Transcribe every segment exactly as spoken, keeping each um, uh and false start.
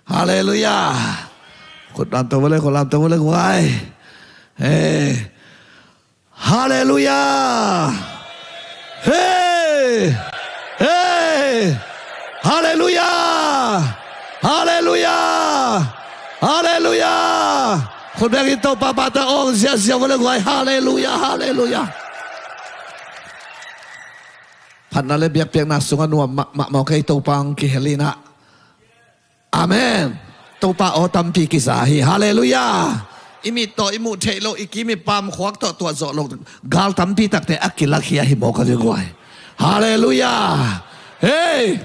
Halleluiah. Khut lam to vua le, khut lam to vua le guai. Hei. Halleluiah. Hei. Hei. Halleluiah. Halleluiah. Halleluiah. Khut bengin Topa pahtawi ong ziahziah vua le guai. Halleluiah. Halleluiah. Phatna le biakpiakna sungah nuam mahmah mawk ei, Topa hong kihel in ah. Amen. Topa aw tampi kiza hi. Halleluiah. I mit tawh i muh theih loh, i kim i pam, khuak tawh tuah zawh loh gal tampi takte a kilakhia hi mawk a, le guai. Halleluiah. Hei.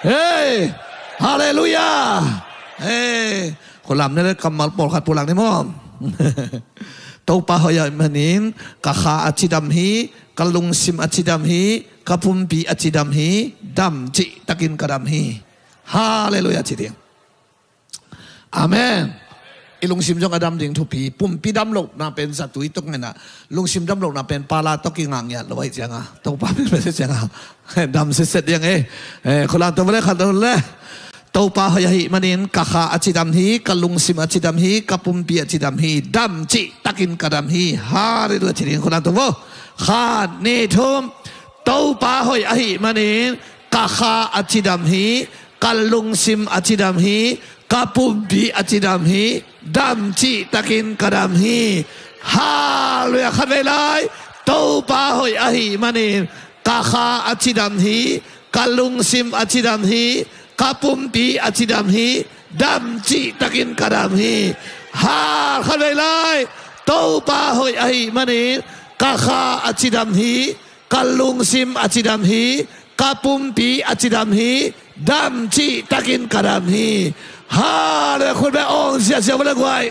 Hei. Halleluiah. Hei. Khut lam ni le kammal pawlkhat pulak ni maw. Topa hoih ahih manin ka kha a cidam hi, ka lungsim a cidam hi, ka pumpi a cidam hi, dam cihtakin ka dam hi. Halleluiah ci ding. Amen. I lungsim zong a dam ding thupi. Pumpi dam lohna pen zatui tuk ngen ah, lungsim dam lohna pen pala tawh kingah ngiat lo ahih ciangah, Topa pen bese ciangah dam sitset ding e. Eh, khut lam to vua le, khut lam to vua le. Topa hoih ahih manin ka kha a cidam hi, ka lungsim a cidam hi, ka pumpi a cidam hi, dam cihtakin ka dam hi. Halleluiah ci ding, khut lam to vua. Khat, nih, thum. Topa hoih ahih manin ka kha a cidam hi, ka lungsim a cidam hi, ka pumpi a cidam hi, dam cihtakin ka dam hi. Halleluiah. Khatvei lai. Topa hoih ahih manin ka kha a cidam hi, ka lungsim a cidam hi, ka pumpi a cidam hi, dam cihtakin ka dam hi. Hal, khatvei lai. Topa hoih ahih manin ka kha a cidam hi, ka lungsim a cidam hi, ka pumpi a cidam hi, dam cihtakin ka dam hi. Halleluiah. Khut beng ong ziahziah vua le guai.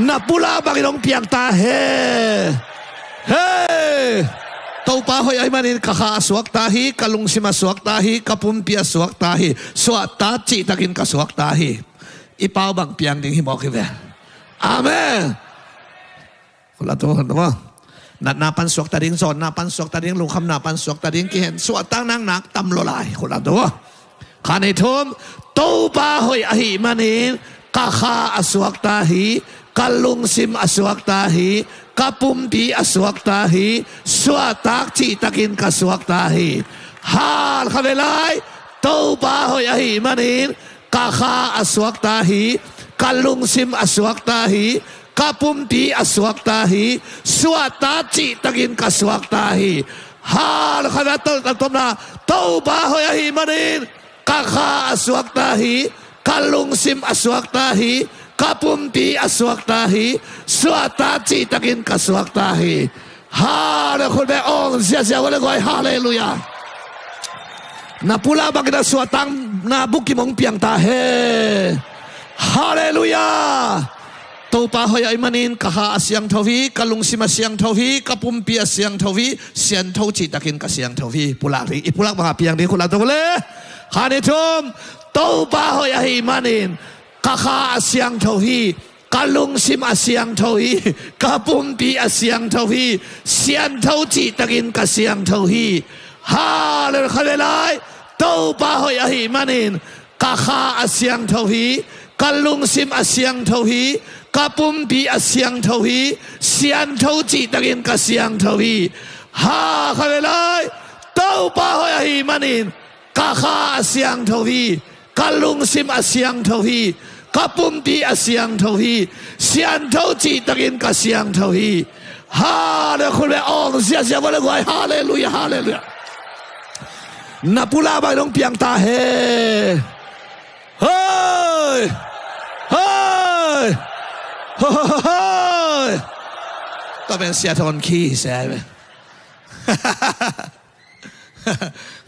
Na pulak bangin hong piang ta hen. Hei. Topa hoih ahih manin ka kha a suakta hi, ka lungsim a suakta hi, ka pumpi a suakta hi. Suahtak cihtakin ka suakta hi. I pau bang piang ding hi mawk hi ve. Amen. Khut lam to, khut lam to. Natna pan suakta ding, zawnna pan suakta ding, lungkhamna pan suakta ding, kihen suahtak naknak tam lua lai. Khut lam to. Khat, nih, thum. Topa hoih ahih manin ka kha a suakta hi, ka lungsim a suakta hi, ka pumpi a suakta hi. Suahtak cihtakin ka suakta hi. Hal, khatvei lai. Topa hoih ahih manin ka kha a suakta hi, ka lungsim a suakta hi, ka pumpi a suakta hi. Suahtak cihtakin ka suakta hi. Hal, khatvei lai. Tawpna. Topa hoih ahih manin ka kha a suakta hi, ka lungsim a suakta hi, ka pumpi a suakta hi. Suahtak cihtakin ka suakta hi. Halleluiah. Khut beng ong ziahziah vua le guai. Halleluiah. Na pulak bangin a suahtakna bukim hong piang ta hen. Halleluiah. Topa hoih ahih manin ka kha a siangtho hi, ka lungsim a siangtho hi, ka pumpi a siangtho hi. Siantho cihtakin ka siangtho hi. Pulak ding, i pulak bangah piang ding. Khut lam to vua le. Khat, nih, thum. Topa hoih ahih manin ka kha a siangtho hi, ka lungsim a siangtho hi, ka pumpi a siangtho hi. Siantho cihtakin ka siangtho hi. Halleluiah. Khatvei lai. Topa hoih ahih manin ka kha a siangtho hi, ka lungsim a siangtho hi, ka pumpi a siangtho hi. Siantho cihtakin ka siangtho hi. Ha, khatvei lai. Topa hoih ahih manin ka kha a siangtho hi, ka lungsim a siangtho hi, ka pumpi a siangtho hi. Siantho cihtakin ka siangtho hi. Halleluiah. Khut beng ong ziahziah vua le guai. Halleluiah. Halleluiah. Na pulak bangin hong piang ta hen. Hei. Hei. Hei. Tua pen Sia Thawn khi se ai ve.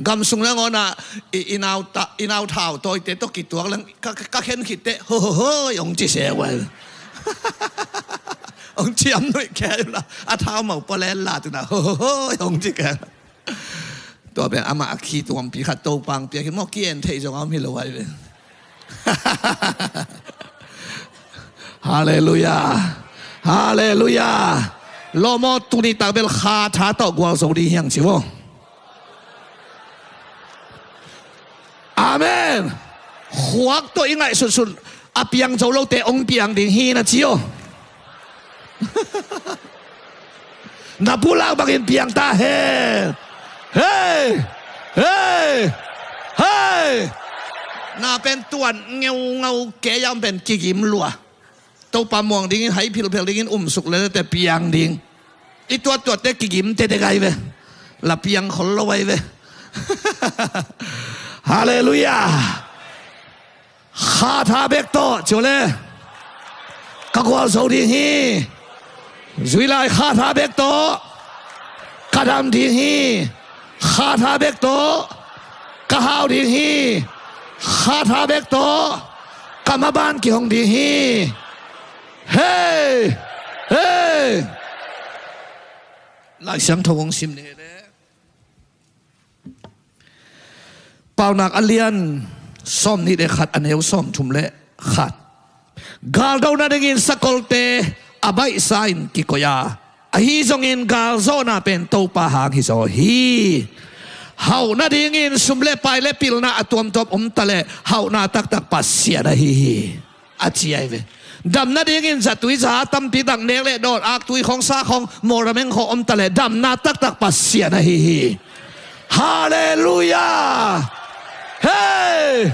Gam sung nangawn ah i, i nau ta, i nau thau tawite tawh kituak leng ka, ka, ka khen khit teh, ho, ho, ho, hong ci se uh ai. Hong ciam nuih kei uh la, a thau mau pua len la tu na, ho, ho, ho, hong ci kei. Tua pen amah a khi tuampi khat Topa'n piak hi maw, ki-en theih zong a om hi lo ai ve. Halleluiah. Halleluiah. Lawm aw, tuni tak bel kha tha tawh gualzo ding hi hang ci vo. Amen. Khuak tawh i ngaihsutsut a piang zo lote hong piang ding hi na ci aw. Na pulak bangin piang ta hen. Hei! Hei! Hei! Na pen tuan ngeungau kei a om pen kigim lua. Topa muang dingin, hai philphel dingin, umsuk lelete piang ding. I tuattuatte kigim tete gai ve. La piang khol lo ai ve. Halleluiah. Khatha bek tawh, ciu le. Ka gualzo ding hi. Zui lai, khatha bek tawh. Ka dam ding hi. Khatha bek tawh. Ka hau ding hi. Khatha bek tawh. Ka maban kihong ding hi. Hei! Hei! Lai Siangtho hong sim ding hi le. Paunak a lian sawmnih le khat, a neu sawmthum le khat. Galdo nadingin sakolte a baihsa-in kikoih a, ahi zongin galzawhna pen Topa hang hizaw hi. Hauh nadingin sum le pai le pilna a tuamtuam om taleh hauhna taktak Pasian ahi hi, a ci ahi ve. Dam nadingin zatui za tampi tak, nek le dawn, aktui khawng, sa khawng, mawlrameng khawng om taleh damna taktak Pasian ahi hi. Halleluiah. Hei!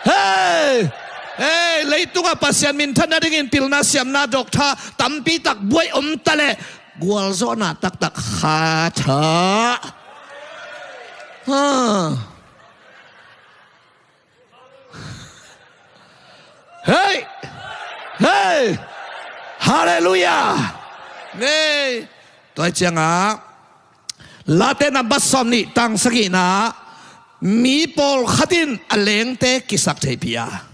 Hei! Hei, leitungah Pasian minthan nadingin pilna, siamna, doktha tampi tak buai om taleh gualzawhna taktak Khatha. Ha. Hei! Hei! Halleluiah. Nei. Tua ciangah Late nambat sawmnih, tang sagihna, mi pawlkhat in a lengte kisak theihpih a,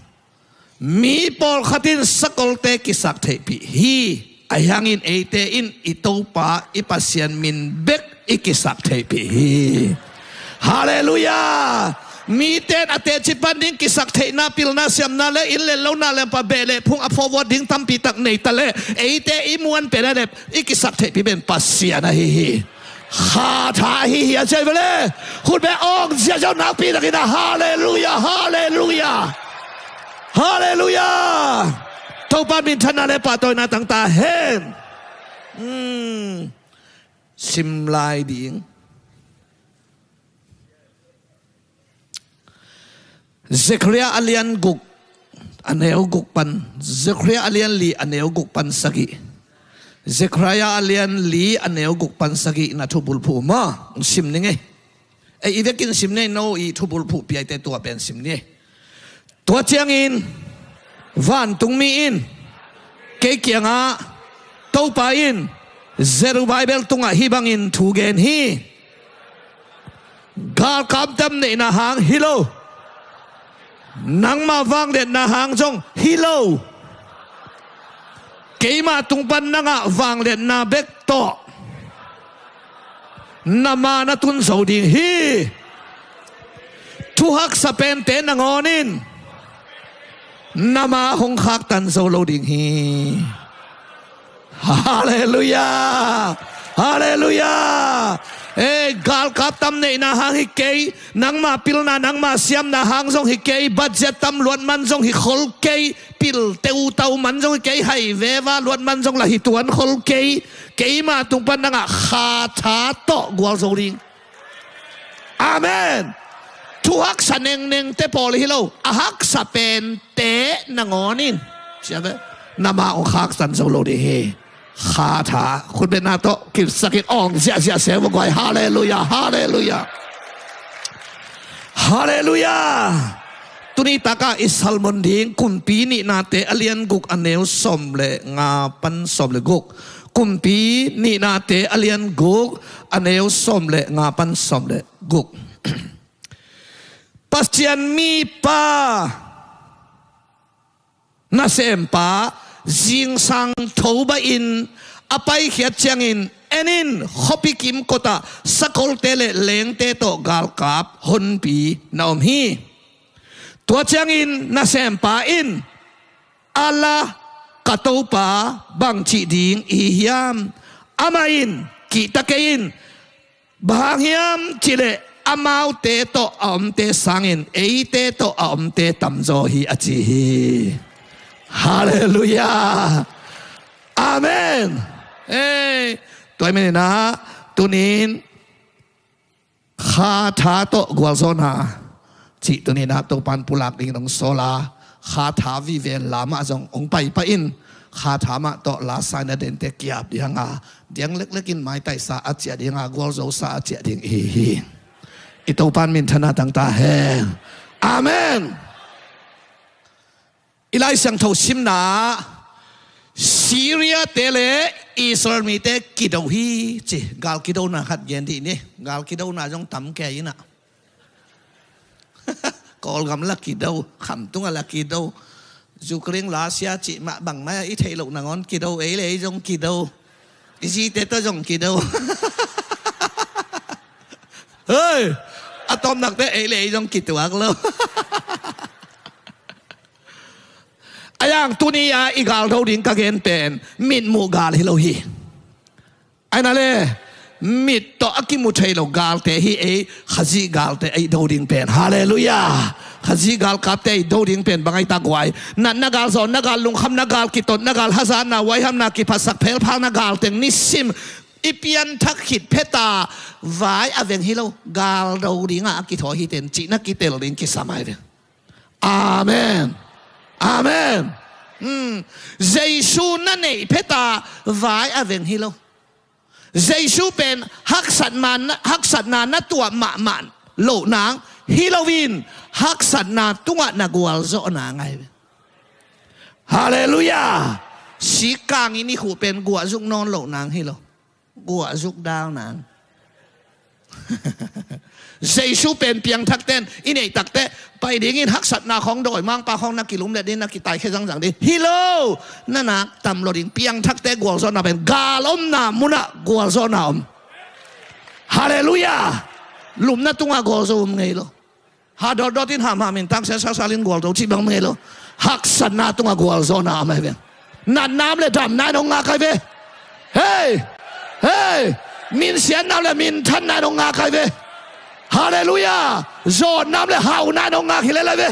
mi pawlkhat in sakolte kisak theihpih hi. Ahi hangin eite in i Topa i Pasian min bek i kisak theihpih hi. Halleluiah. Mite in a teci pan ding kisak theihna, pilna, siamna le inn le lo, na le pa, beh le phung a forward ding tampi tak nei taleh, eite i muan pen a dep i kisak theihpih pen Pasian ahi hi. Khatha ahi hi, a ci ahi ve le. Khut beng awng ziahziah, nakpi takin a, halleluiah, halleluiah. Halleluiah. Topa minthanna le pahtawina tang ta hen. Hmm. Sim lai ding. Zekhariah a lian guk, a neu guk pan, Zekhariah a lian li, a neu guk pan sagih. Zekhariah a lian li, a neu guk pan sagih na thubulphuh maw, sim ning ei. Ei, i vekin sim ning ei, no i thubulphuh piaite tua pen sim ning ei. Tua ciangin vantungmi in kei kiangah, Topa in Zerubbabel tungah hih bangin thu gen hi. Galkap damneihna hang hi lo, nangma vangliatna hang zong hi lo. Keima tung pan na ngah vangliatna bek tawh na ma na tun zo ding hi. Thu haksa pente nangawn in na ma hong khaktan zo lo ding hi. Halleluiah! Halleluiah! Ei, galkap damneihna hang hi kei, nangma pilna, nangma siamna hang zong hi kei, budget tam luat man zong hi khol kei, pil teutau man zong hi kei, hai veva luat man zong lah hi tuan khol kei, keima tung pan na ngah Khatha tawh gualzo ding. Amen. Thu haksa nengnengte pawl hi lo, a haksa pente nangawn in, sia ve, na ma hong khaktan zo lo ding hi. Khatha, khutbetna tawh kipsakin awng ziahziah se va guai. Halleluiah, halleluiah. Halleluiah. Tuni takah i sermon ding Kumpi Nihnate a lian guk, a neu sawm le nga pan sawm le guk. Kumpi Nihnate a lian guk, a neu sawm le nga pan sawm le guk. Pasian mipa, nasempa, zingsang thobah in a paikhiat ciangin, en in, khuapi kimkotah sakolte le lengte tawh galkap honpi na om hi. Tua ciangin nasempa in, a la, ka topa, bangcih ding i hi hiam? Amah in, kihta kei in, bang hang hiam cihleh, amaute tawh a omte sangin eite tawh a omte tamzaw hi, a ci hi. Halleluiah. Amen. Ei, tua ahih manin ah tunin Kha tha tawh gualzawhna cih tuni-in ah Topa'n pulak dingin hong sawl a, kha tha vive la mah zong hong paipah in, kha tha mah tawh la sa-in a dente kiap ding a, diang leklek in maitaisa a ciah ding a, gualzosa a ciah ding i hi hi. I Topa'n minthanna tang ta hen. Amen. I Lai Siangtho simna ah Syria-te le Israel mite kido hi ci. Gal kidona khat gen dih ni. Gal kidona zong tam kei in ah. Kawlgam la kido, khamtung ah la kido. Ukraine, Russia cih mah bangmah i theih loh nangawn kido, ei le ei zong kido. I zite tawh zong kido. Hei! A tawpnakte ei le ei zong kituak lo. A yang tuni-a i gal do ding ka gen pen mitmuh gal hi lo hi. Aina le mit tawh a kimu thei lo galte hi ei, Khazih galte ei do ding pen. Halleluiah. Khazih galkapte ei do ding pen bang ai ta guai? Natna gal, zawnna gal, lungkhamna gal, kitotna gal, hazatna, huaihamna, kiphatsak phelphalna gal teng nisim i pianthak khit pheta vai a veng hi lo. Gal do ding a kithawi hi ten cihna kitel ding kisam ai ve. Amen. Amen. Hmm. Jesu na neih pheta vai a veng hi lo. Jesu pen haksatna, haksatna na tuah mahmah loh nang hi loin haksatna tungah na gualzawhna ngai ve. Halleluiah. Sikkang i nikhuh pen guahzuk nawn loh nang hi lo. Guahzuk dal nang. Jesu pen piangthakte'n i neih takteh pai dingin haksatna khawng dawimangpa khawng na kilumlet ding, na kitaikhia zangzang ding hi lo. Na nak tam lo ding. Piangthakte gualzawhna pen gal omna munah gualzawhna om. Halleluiah. Lumna tungah gualzo om ngei lo. Ha dawtdawt in, hamham in, tangsial salsal in gualzo cih bang om ngei lo. Haksatna tungah gualzawhna om ai ve. Natna om le damna in hong ngak ai ve. Hei! Hei! Minsiatna om le minthanna in hong ngak ai ve. Halleluiah. Zawnna om le hauna in hong ngak hi lel ai ve.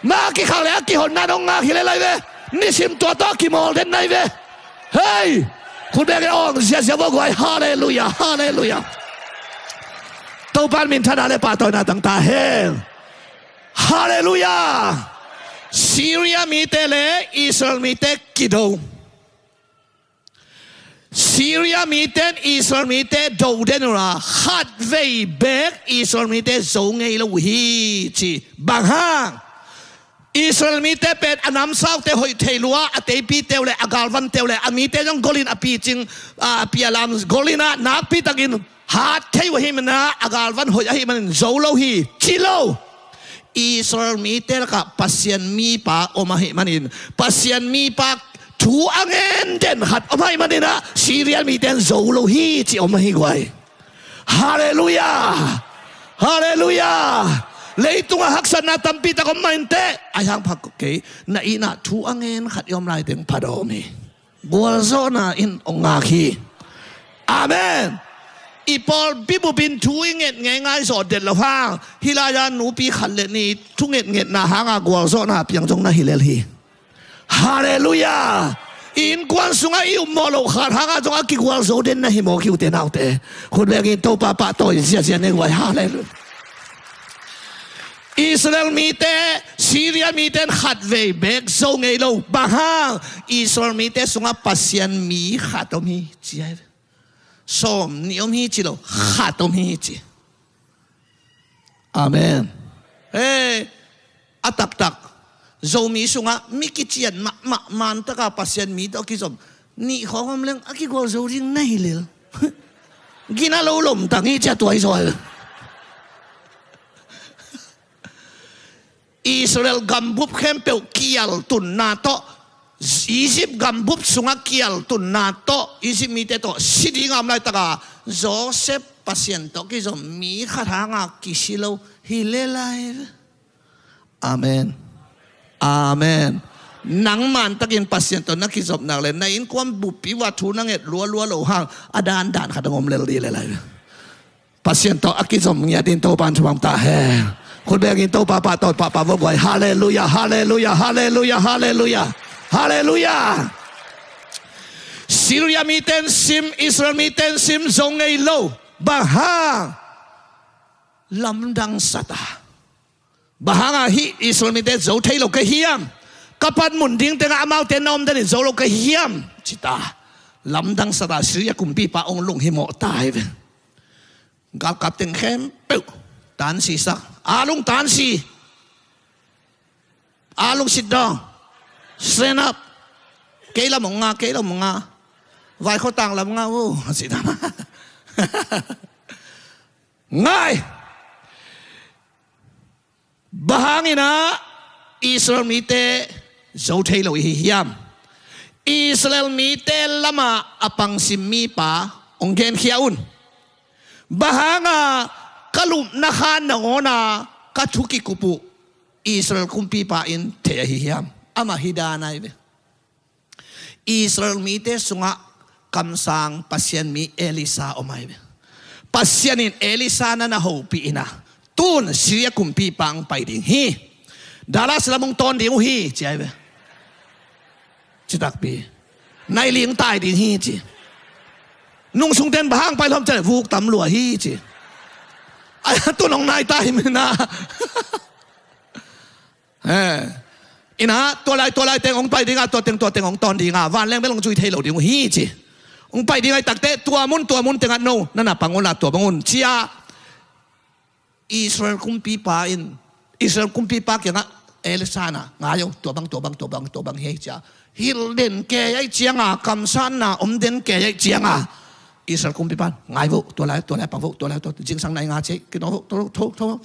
Ma kikhak le a kihonna in hong ngak hi lel ai ve. Nisim tua tawh a kimawl den nai ve. Hei! Khut beng in awng ziazia vua guai. Halleluiah. Halleluiah. Topa'n minthanna le pahtawina tang ta hen. Halleluiah. Syria mite le Israel mite kido. Syria mite'n Israel mite do den uh a, khatvei beek Israel mite zo ngei lo uh hi ci. Bang hang? Israel mite pen a namsaute hoih thei lua, a teipite uh le a galvante uh le a mite zong golin a picing, a, a pialam golin ah nakpitakin hat thei uh ahih manin ah, a galvan hoih ahih manin zo lo hi ci lo. Israel mite lakah Pasian mipa om ahih manin, Pasian mipa thu a ngen den khat om ahih manin ah, Syria mite'n zo lo hi ci om ahi guai. Halleluiah. Halleluiah. Leitungah haksatna tampi tak om mah inteh, ahi hang pha kei, na itna thu a ngen khat i om lai teng pha dawm hi. Gualzawhna in hong ngak hi. Amen. I pawlpi bup in thu i nget ngeingai zawh den lo hang, hih lai-a nupi khat le nih thu ngetngetna hanga gualzawhna piang zong na hi lel hi. Halleluiah. I innkuan sungah i upmawh loh khat hanga zong a kigualzo den na hi mawk hi, ute naute. Khut beng in Topa pahtawi ziazia ne guai. Halleluiah. Israel mite, Syria mite'n khatvei beek zo ngei lo. Bang hang? Israel mite sungah Pasian mi khat om hi ci ai. Sawm nih om hi ci lo, khat om hi ci. Amen. Hei, a taktak Zomi sungah mi kician mahmah, mantaka Pasian mi tawh kizom nih khawng om leng a kigualzo ding na hi lel. Gina lo lomtang hi ci a tuai zaw. Israel gambup khempeuh kial tunna tawh, Egypt gambup sungah kial tunna tawh, Egypt mite tawh si ding a om laitaka Joseph Pasian tawh kizom mi khat hanga kisi lo hi lel ai. Amen. Amen. Nang mantakin Pasian tawh na kizop nak le, na innkuan buppi uah thu na nget lualua lo hang, a dandan khat hong om lel dih lel ai. Pasian tawh a kizom ngiat in Topa in thupha ta hen. Khut bengin Topa pahtawi pahpah vawguai. Halleluiah, halleluiah, halleluiah, halleluiah, halleluiah. Syria mite in sim, Israel mite in sim, zo ngei lo. Bang hang? Lamdang sata. Bang hanga hih Israel mite zo thei lo ka hiam? Ka panmun ding tengah amaute na om den in zo lo ka hiam? Cita. Lamdang sata Syria kumpipa ong lunghimawh ta hi ve. Galkap teng khempeuh tansi sak. A lung tansi. A lung sit down. Stand up. Kei lam ong nga, kei lam ong nga. Vaikhotang lam nga, wo. Sit down. Ngai. Bang hangin ah Israel mite zo thei lo i hi hiam? Israel mite lamah a pangsim mipa ong genkhia un. Bang hanga ka lupna khan nangawna ka thu kikup uh Israel kumpipa in thei ahi hiam? Amah hi dan ahi ve. Israel mite sungah kamsang Pasian mi Elisha om ahi ve. Pasian in Elisha na na hopih ina, tun Syria kumpipa ang pai ding hi. Dallas lam ong tawn ding uh hi, ci ahi ve. Citakpi. Nai ling tai ding hi, ci. Nung sungten bang hang pai lom ci le vuk tam lua hi, ci. Ai, tun ong nai tai mina. He. Ina, tua lai, tua lai teng ong pai dinga, tua teng, tua teng ong tawn dinga. Vanleng bel ong zui thei lo ding uh hi ci. Ong pai dinga i takte, tua mun, tua mun tengah no, na na pang unla tua bang un. Cia Israel kumpipa in, Israel kumpipa kiangah Elisha na, ngai o, tua bang, tua bang, tua bang, tua bang hi cia. Hilh den kei ai cianga, kamsanna om den kei ai cianga. Israel kumpipa, ngai vo, tua lai, tua lai, pang vo, tua lai, tua, zingsang nai nga ci, kino vo, tho, tho, tho.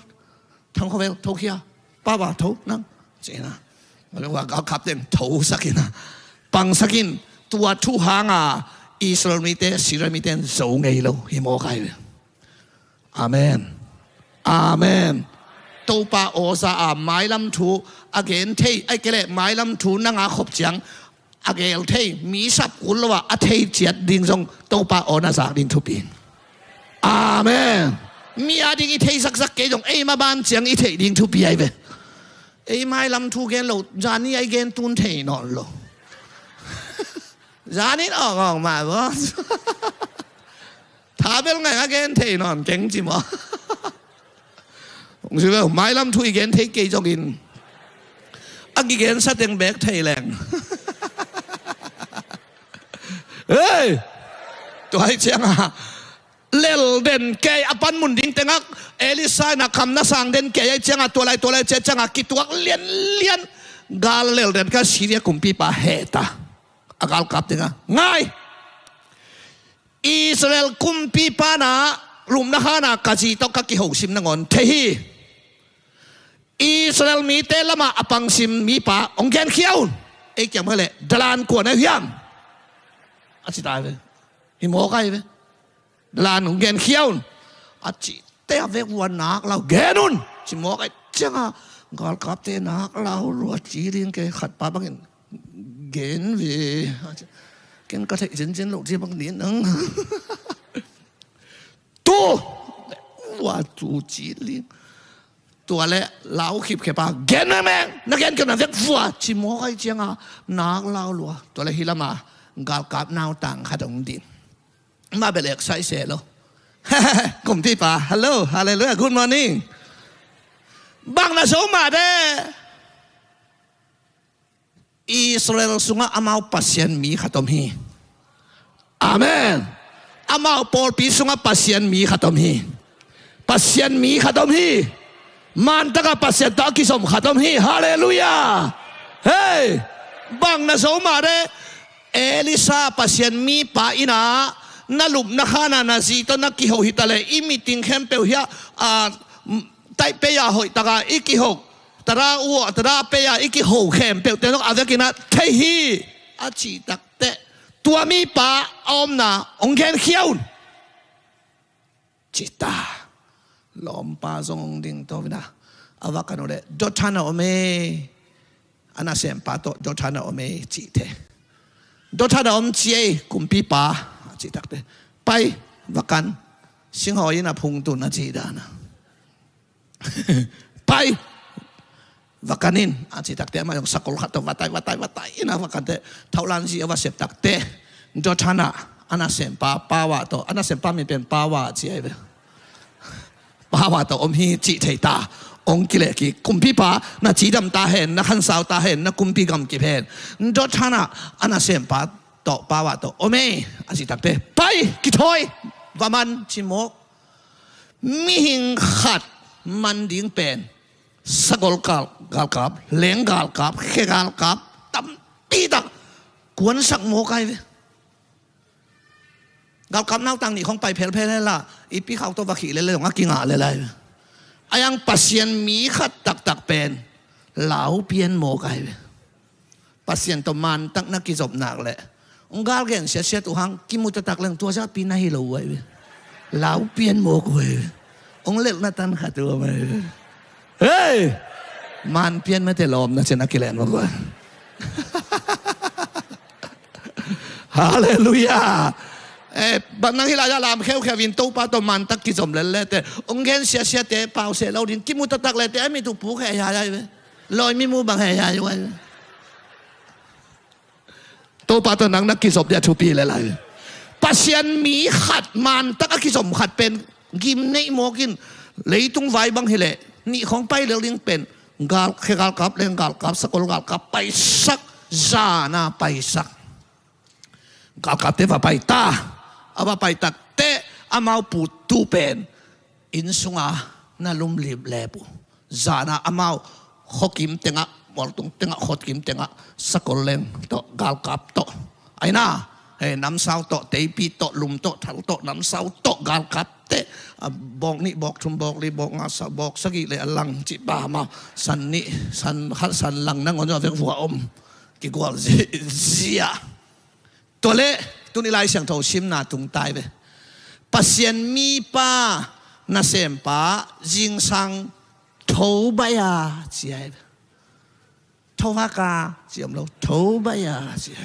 Thang khuavel, tho khia. Papa, tho nang. Cina. Male wa galkap ten, tho sakina. Pang sakin, tua thu hanga Israel mite, Syria mite in zo ngei lo. Hi mawk ahi ve. Amen. Amen. Topa awza a mailam thu a gen thei, ai kele mailam thu nanga khop ciang a gel thei, mi sap kul lo a, a thei ciat ding zong Topa aw na zak ding thupi. Amen. Mi a ding i thei zakzak kei zong, ei maban ciang i theih ding thupi ai ve. Ei mailam thu gen lo, zani ai gen tun thei nawn lo. Zanin awng awng mah bo. Tha bel ngai a gen thei nawn keng ci maw. Hong si ve, mailam thu i gen thei kei zongin a kigen sateng bek thei leng. Hei! Tua hi cianga lel den kei a panmun ding tengak Elisha ina kamna sang den kei ai cianga tua lai tua lai cia cianga kituak lianlian gal lel den ka Syria kumpipa heta a galkap dinga ngai. Israel kumpipa na lupna khana ka zi tawh ka kihosim nangawn thei hi. Israel mite lamah a pangsim mipa hong genkhia un. Ei kiang bang le dalan kua na hiam? A ci ta ve. Hi mawk ai ve. Dalan hong genkhia un. A ci te a vek vua nak lau gen un. Ci mawk ai cianga galkapte nak lau lua ci ding kei khatpa bangin gen ve. Ken ka theih zenzen lo ci bang ni nang. Tu vua tu ci ling. Tua le lau khipkhepa gen mengmeng na gen kena vek vua ci mawk ai cianga nak lau lua. Tua le hilama galkap nautang khat hong din. Ma belek sai se lo. Kumpipa, hello, hallelujah, good morning. Bang na zo mah de. Israel sungah amau Pasian mi khat om hi. Amen. Amau pawlpi sungah Pasian mi khat om hi. Pasian mi khat om hi. Mantaka Pasian tawh a kizom khat om hi. Halleluiah. Hei. Bang na zo mah de. Elisha Pasian mipa ina na lupna khana na zi tawh na kiho hi ta le i miting khempeuh hia a taipei a hoih taka i kiho. Tada ua, tada peia i kiho khempeuh te zong a vekin a thei hi. A cih takteh tua mipa a omna hong genkhia un. Cita lawmpa zong hong ding to vina a va kan uh leh Dothan a om e. A nasempa tawh Dothan a om e cih te. Dothan a om ci ei kumpipa a cih takteh pai va kan. Singhawi in a phungtun a cih dan a, pai, va kan in, a cih takteh amah zong sakol khat tawh va tai, va tai, va tai in a va kan teh, thohlan zi a va sep takteh, Dothan ah a nasempa Pawa tawh, a nasempa min pen Pawa ci ahi ve. Pawa tawh om hi cih thei ta, hong kileh kik, kumpipa, na cidam ta hen, na khansau ta hen, na kumpi gamkip hen. Dothan ah a nasempa tawh, Pawa tawh om ei, a cih takteh, pai, kithawi, va man, ci mawk. Mihing khat man ding pen sagol gal, galkap, leng galkap, khe galkap tampi tak kuansak mawk ahi ve. Galkap nautang nih khawng pai phelphel hen la, i pi khau tawh va khih lel le zong a kingah lel ahi ve. Ahi zong Pasian mi khat taktak pen lau pian mawk ahi ve. Pasian tawh mantak na kizop nak leh, hong gal gen siatsiat uh hang, kimu taktak leng tua zahpi na hi lo uh ahi ve. Lau pian mawk uh ahi ve. Hong lelhna tan khat uh om ahi ve. Hei! Man pian mate lawmna ciang a kilen mawk uh ahi. Halleluiah. Eh, bang nang hih lai-ah lam kheukheu in Topa tawh mantak kizom lel le teh, hong gen siatsiate pau seh lo ding, kimu taktak le teh a mit uh puk heh hiai ahi ve. Lawi mi mu bang heh hiai uh ahi ve. Topa tawh nang na kizop ding a thupi lel ahi. Pasian mi khat, mantak a kizom khat pen gim neih mawk in, leitung vai bang hileh nih khawng pai lel ding pen gal, khe galkap, leng galkap, sakol galkap paisak, zan a paisak. Galkapte va pai ta, a va pai takteh amau puttu pen inn sunga na lumlip lep uh. Zan a amau khuakim tengah, mualtung tengah, khuakim tengah sakol leng tawh, galkap tawh, ahi na, hei, namsau tawh, teipi tawh, lum tawh, thal tawh, namsau tawh, galkapte, a, bawk nih, bawk thum, bawk li, bawk nga, sa, bawk sagih le a lang cih pa mah, san nih, san khat, san lang nangawn zong a vek vua om, kigual zi, zia. Tua leh tuni Lai Siangtho simna tung tai ve. Pasian mipa, nasempa zingsang tho baih a ci ahi ve. Tho hak a ci om lo, tho baih a ci.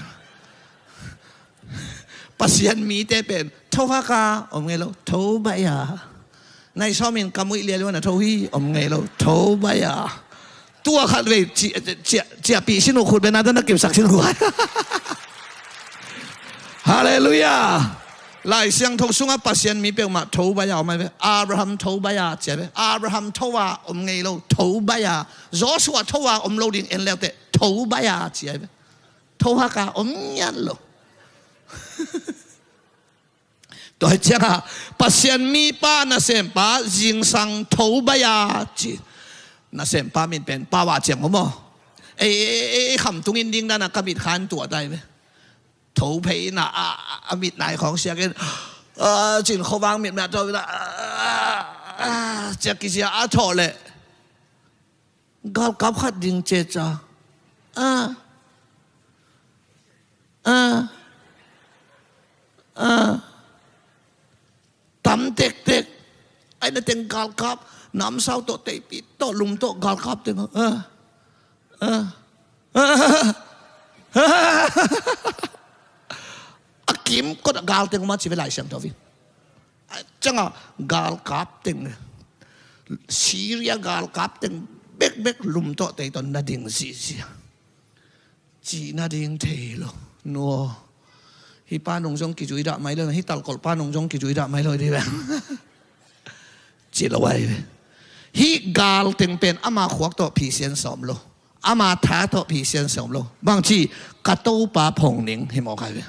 Pasian mite pen tho hak a om ngei lo, tho baih a. Nai sawm in ka muih lialuan a tho hi om ngei lo, tho baih a. Tua khat vei ci, ci, ciahpih sin uh, khut bena tawh na kipsak sin uh. Halleluiah. Lai Siangtho sungah Pasian mi peuhmah tho baih a om ahi ve. Abraham tho baih a ci ahi ve. Abraham tho a om ngei lo, tho baih a. Joshua tho a om lo ding en leuteh tho baih a ci ahi ve. Tho hak a om ngiat lo. Tua hi ciangah Pasian mipa, nasempa zingsang tho baih a ci. Nasempa min pen Pawa ciang om aw. Ei, ei, ei, ei khamtung in ding dan a ka mit khan tuah tai ve. Tho phei in a, a, a mit nai khawng siak in, a, cin khuavang mit mah tawh in a, a, a, ciak kizia a thawh leh galkap khat ding ceca. A, a, a, tam tektek. Ai na teng galkap, namsau tawh, teipi tawh, lum tawh, galkap teng. A, a, a, a. A kimkot a gal teng mah ci ve Lai Siangtho in. A ciangah galkap teng, Syria galkap teng bekbek lum tawh tei tawh na ding zihziah. Cih na ding thei lo. Nua. Hih pa nung zong kizui dah mai lo, hih talkolh pa nung zong kizui dah mai lo dih bek. Ci lo ahi ve. Hih gal teng pen ama khuak tawh phisian sawm lo. Ama tha tawh phisian sawm lo. Bangci, ka Topa phong ning hi mawk ahi ve.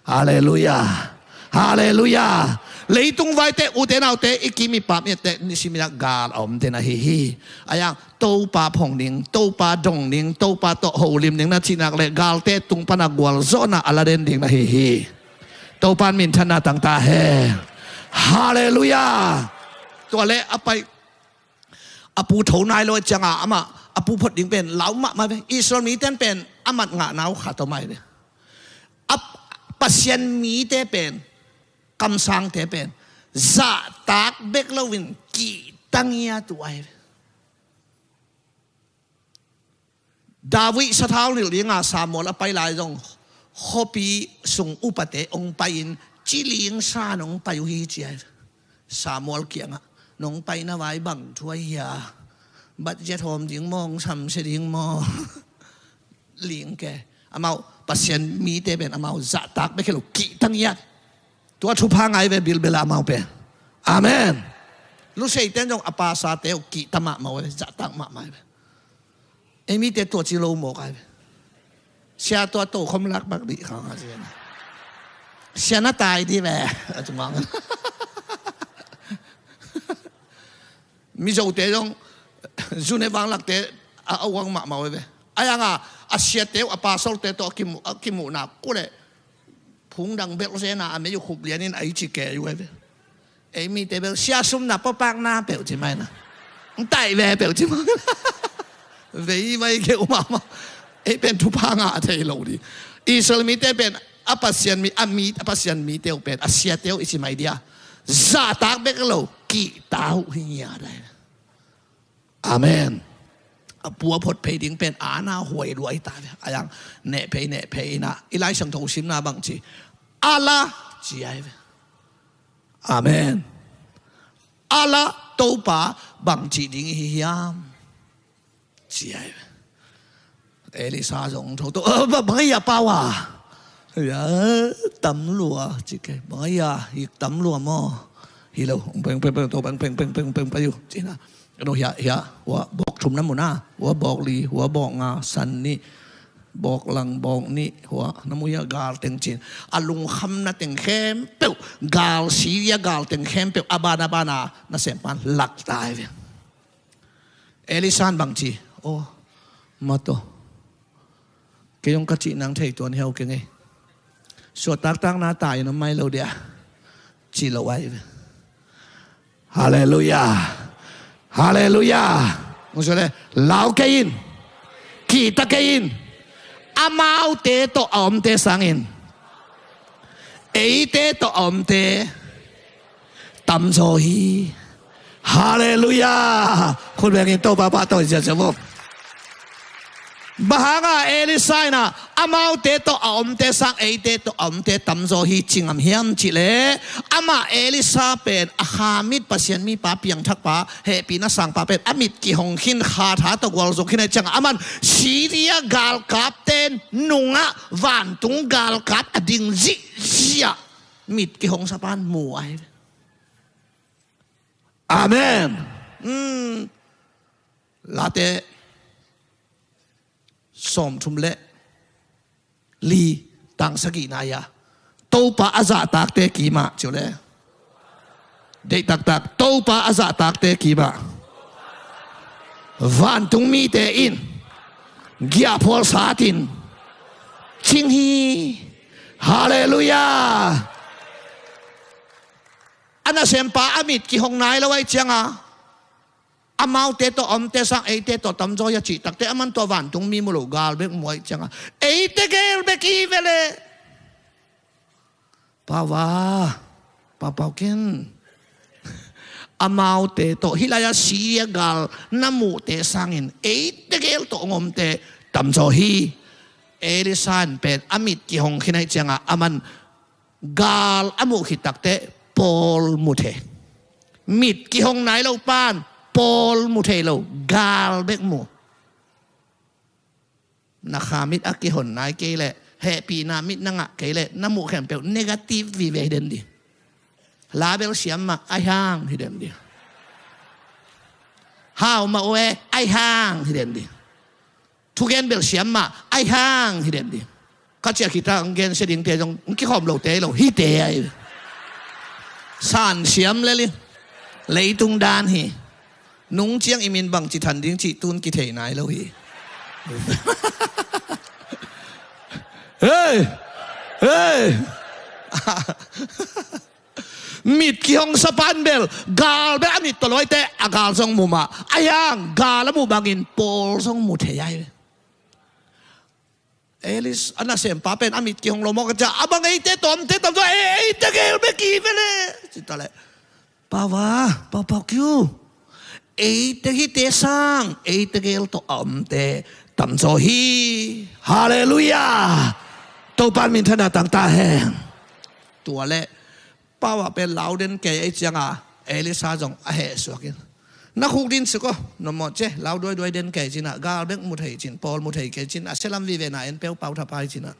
Halleluiah. Halleluiah. Leitung vaite, ute naute, i kim i pam i etteh, nisim in ah gal a omte na hi hi. Ahi zong Topa phong ning, Topa dong ning, Topa tawh holim ning na cih nak leh galte tung pan a gualzawhna a la den ding na hi hi. Topa in minthanna tang ta hen. Halleluiah. Tua leh a pai, a pu tho nai lo ciangah amah a pu phot ding pen lau mahmah ve. Israel mite in pen a mat ngahna uh khat om ahi ve. A Pasian mite pen, kamsangte pen zahtak bek loin kihta ngiat uh ahi ve. David sathau nilh dinga Samuel a pai lai zong khuapi sung upate hong pai-in ci ling san hong pai uh hi ci ahi ve. Samuel kiangah, "Nong paina vai bang thu ahi hia? Budget hawm ding maw, hong samsia ding maw?" Ling ke. Amau Pasian mite pen amau zahtak bek hi lo, kihta ngiat. Tua thupha ngai ve, bilbela amau pen. Amen. Luseite zong a pasate uh kihta mahmah uh ve, zahtak mahmah uh ve. Ei mite tua ci lo mawk ai ve. Sia tua tokhom lak bak dih khang a ci. Sia na tai dih ve. A ci mang. Mizote zong zune vanglakte a, a uang mahmah uh ve. Ai anga a siate uh a pasolte tawh a kimu, a kimuhna kule phungdang belh zena a mei uh khup lianin a i ci kei uh ve. Ei mite bel sia sumna pawpakna peuh ci mai na. Ntai ve peuh ci mai. Vei vai keu mahmah. Ei pen thupha ngah thei lo dih. Israel mite pen a Pasian mi, a mi, a Pasian mite uh pen a siate uh i ci mai dia. Zahtak bek lo, kihta uh hi ngiat ai. Amen. A pua phot phei ding pen a na huai luai ta ve. A yang neh phei, neh phei ina. I Lai Siangtho simna bang ci. Allah ci ai ve. Amen. Allah Topa bang ci ding i hi hiam? Ci ai ve. Elisa zong tho to. "Eh, ba, bang ai a pau a?" "Ya, tam lua," ci ke. "Bang ai a, hik tam lua maw?" "Hi lo, peng, peng, peng, to, peng, peng, peng, peng, peng, peng, yu," ci na. "No, hia, hia, hua, bawk thum na mu na, hua, bawk li, hua, bawk nga, san ni, bawk lang, bawk ni, hua, na mu hia, gal teng," ci na. A lungkhamna teng khempeuh, gal Syria, gal teng khempeuh, a ban, a ban a, na sem pan, lak ta ai ve. Elisan bang ci, "Oh, mato. Kei zong ka cih nang thei tuan hiau keng ei. Suah taktakna ta in om mai lo dia," ci lo ai ve. Halleluiah. Halleluiah. Hong suah le, lau kei in. Kihta kei in. Amaute tawh a omte sangin eite tawh a omte tamzaw hi. Halleluiah. Khut bengin Topa pahtawi ziahziah vo. Bang hanga Elisa in ah amaute tawh a omte sang eite tawh a omte tamzaw hi ci ngam hiam cih leh, amah Elisa pen a kha mit Pasian mipa piangthakpa, hehpihna sangpa pen a mit kihong khin, kha tha tawh gualzo khin ahih ciangah aman Syria galkapte nungah vantung galkap a ding zihziah mit kihong sapan mu ai. Amen. Hmm. Late sawmthum le li, tang sagihna ah, Topa a zahtakte kimah, ci uh le. Deih taktak, Topa a zahtakte kimah vantung mite in giahphual satin cing hi. Halleluiah. A nasempa a mit kihong nai lo ahih ciangah amaute tawh a omte sang eite tawh tamzaw hi a cih takteh aman tua vantung mi mu lo, gal bek mu ahih ciangah eite gel bek i hi ve leh. Pau a, pau pau ken. Amaute tawh hih lai-ah Syria gal na muhte sangin eite gel tawh hong omte tamzaw hi. Elisa in pen a mit kihong khin ahih ciangah aman gal a muh khit takteh pawl mu thei. Mit kihong nai lo pan pawl mu thei lo, gal bek mu. Na kha mit a kihon nai kei leh, hehpihna mit na ngah kei leh, na muh khempeuh negative vive hi den dih. La bel siam mah, ai hang hi den dih. Hau mah uh e, ai hang hi den dih. Thugen bel siam mah, ai hang hi den dih. Ka ciah khit a hong gensia dingte zong hong kikhawm lote hi lo, hite ahi. San siam lel hi. Leitung dan hi. Nung ciang i min bangci than ding cih tun kithei nai lo hi. Hei! Hei! Mit kihong sapan bel, gal bel a mit tawh luaiteh a gal zong mu mah. Ai hang, gal a muh bangin pawl zong mu thei ai. Elisa, a nasempa pen a mit kihong lo maw ka ciah, a bang eite tawh a omte tamzaw, e, eite gel bek i hi ve leh. Ci ta leh, pau a, pau pau kiu. Eite hihte sang eite gel tawh a omte tamzaw hi. Halleluiah. Topa minthanna tang ta hen. Tua leh pau a pen lau den kei ahih ciangah Elisa zong a heh suak in, na khuk din suk aw, na mawh ce, lau duaiduai den kei cinah, gal bek mu thei cin, pawl mu thei kei cin, a sia lam vive na en peuh pau thapai cinah.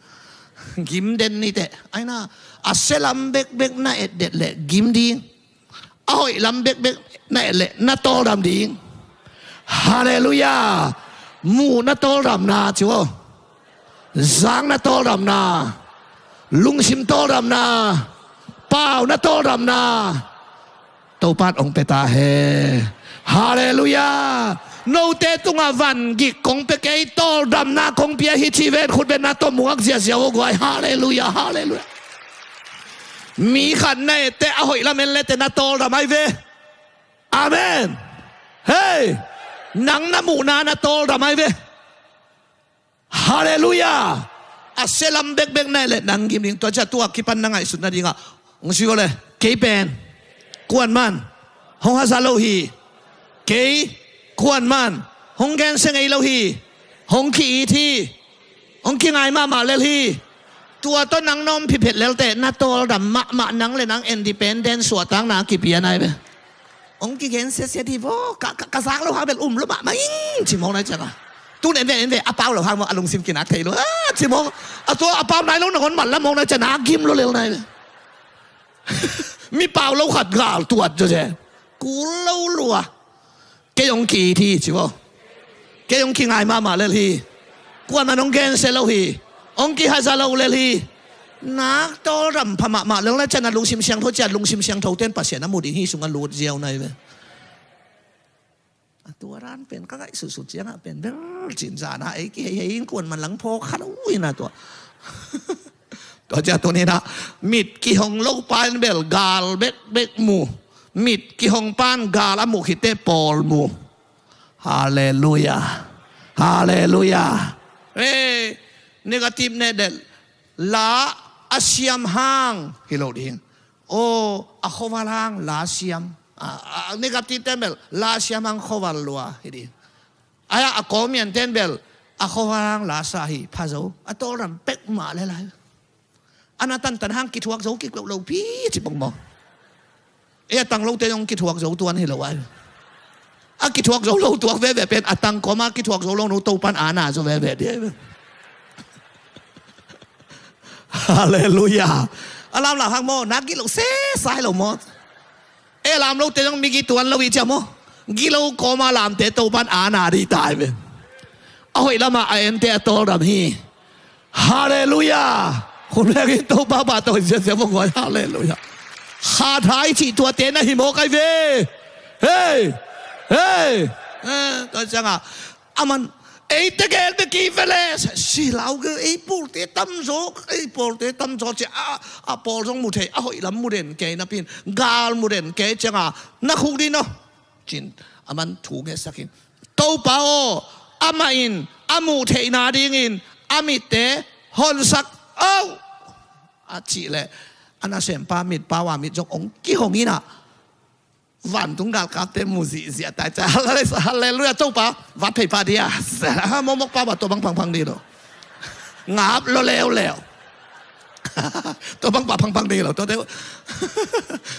Gim den ni teh, aina, a sia lam bekbek na et det leh gim ding. A hoih lam bekbek na et leh na tawldam ding. Halleluiah. Muhna tawldamna ci aw. Zakna tawldamna. Lungsim tawldamna. Pauna tawldamna. Topan hong pia ta hen. Halleluiah. Note tungah van gik kong pia kei, tawldamna kong pia hi ci ven, khut beng na tawh mungak ziazia aw guai. Halleluiah, halleluiah. Mi khat na et teh a hoih lam en le teh na tawldam ai ve. Amen. Hei, nang na muhna na tawldam ai ve. Halleluiah. A sia lam bekbek na et leh nang gim ding. Tua ciah tua kipan na ngaihsut nadingah hong ci aw le. Kei pen kuaman hong haza lo hi. Kei kuaman hong gensia ngei lo hi. Hong ki-it hi. Hong kingai mahmah lel hi. Tua tawh nang na om phiphet lel teh na tawldam mahmah, nang le nang independent suahtakna kipia nai ve. Hong kigen siasia di vo, ka, ka, ka zak lo hang bel um lo mahmah ing ci mawk nai ciangah. Tun en ve, en ve, a pau lo hang maw, a lungsim kinak thei lo a ci mawk. A tua a pau nai lo nangawn man la mawk nai ciangah na gim lo lel nai ve. Mi pau lo khat gal tuat zaw ze. Kul lo lua. Kei hong ki-it hi ci vo. Kei hong kingai mahmah lel hi. Kuaman hong gensia lo hi. Hong kihaza lo lel hi. Nak tawldam pha mahmah lel na ciangah lungsim siangtho ciah, lungsim siangtho ten Pasian a mu ding hi sungah lut ziau nai ve. A tua dan pen ka ngaihsutsut ciangah pen bel cin zana ei kihei hei in kuaman lang phawk kha lo in a tua. Tua ciah tuni-in ah mit kihong lo pa in bel gal bekbek mu. Mit kihong pan gal a muh khit teh pawl mu. Halleluiah. Halleluiah. Hey, negative ne del. La a siam hang hi lo ding. Aw, a khuaval hang la siam. A, a, negative ten bel la siam hang khuaval lua hi ding. Aia a kawmian ten bel a khuaval hang la sa hi pha zo. A tawldam pek mah le lai. A na tantan hang kithuak zo kik lo lo pi ci pong maw. Ei a tang lote zong kithuak zo tuan hi lo ai. A kithuak zo lo tuak veve pen a tang kawma kithuak zo lo no Topan a na zo veve dia. Halleluiah. A lamlam hang maw, na gilo sesa hi lo maw. Ei a lam lote zong migi tuan lo i cia maw. Gilo kawma lamte Topan a na di tai ve. A hoih lama a ente a tawldam hi. Halleluiah. Khun lengin Topa pahtawi ziazia vong huai. Halleluiah. Kha thai cih tuate na hi mawk ai ve. Hei. Hei. Eh, tua ciangah aman eite gel bek i vele. Silau gel ei pawlte tamzaw, ei pawlte tamzaw ci a, a pawl zong mu thei, a hoih lam mu den kei napin, gal mu den kei ciangah na khuk dih no. Cin aman thu ngetsakin, Topa aw, amah in a muh theihna dingin a mitte honsak aw. A cih leh a nasempa mit pau a mit zong hong kihong inah vantung galkapte mu zihziah tai ca. Halleluiah, Topa vat thei pah dia. Momok pau a tua bang phangphang dih lo. Ngap lo leuleu. Tua bang pah phangphang dih lo. Tuate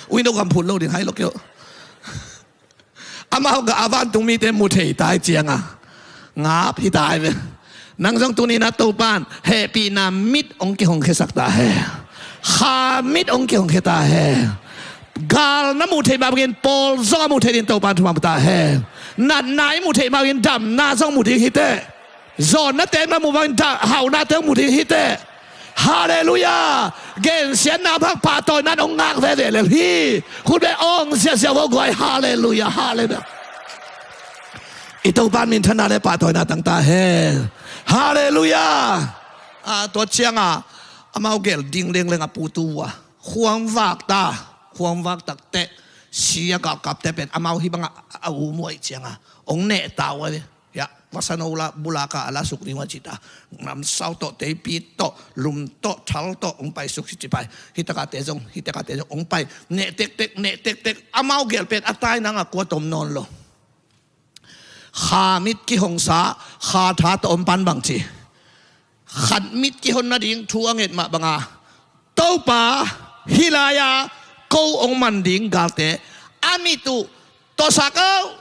uino gam phut lo ding hai lo kio. Amau gah a vantung mite mu thei tai cianga ngap hi tai ve. Nang zong tuni-in a Topan hehpihna mit hong kihongkhiasak ta hen. Kha mit hong kihongkhia ta hen. Gal na muh theih mah bangin pawl zong a muh theih ding Topan thuman ta hen. Natna i muh theih mah bangin damna zong muh ding hi teh. Zawnna teng na muh bangin dah hauhna teng muh ding hi teh. Halleluiah. Gensiatna bang pahtawina hong ngak veve lel hi. Khut beng ong ziazia vo guai. Halleluiah, halleluiah. I Topan minthanna le pahtawina tang ta hen. Halleluiah. A, tua cianga amau gel ding lengleng a putu uh a khuang vak ta. Khuang vak takteh sia galkapte pen amau hih banga a um uh ahih cianga ong neh ta uh a ve. Hiah vasano la bulaka a la suk ding uh a cita. Namsau tawh, teipit tawh, lum tawh, thal tawh ong pai suk hi ci pai. Hitakate zong, hitakate zong ong pai. Neh tektek, neh tektek. Amau gel pen a tai nanga kua tom nawn lo. Kha mit kihongsa, kha tha tawh om pan bang ci. Khat mit kihon nading thu a nget mah banga Topa hih lai-a ko ong man ding galte A mit uh tawsak o,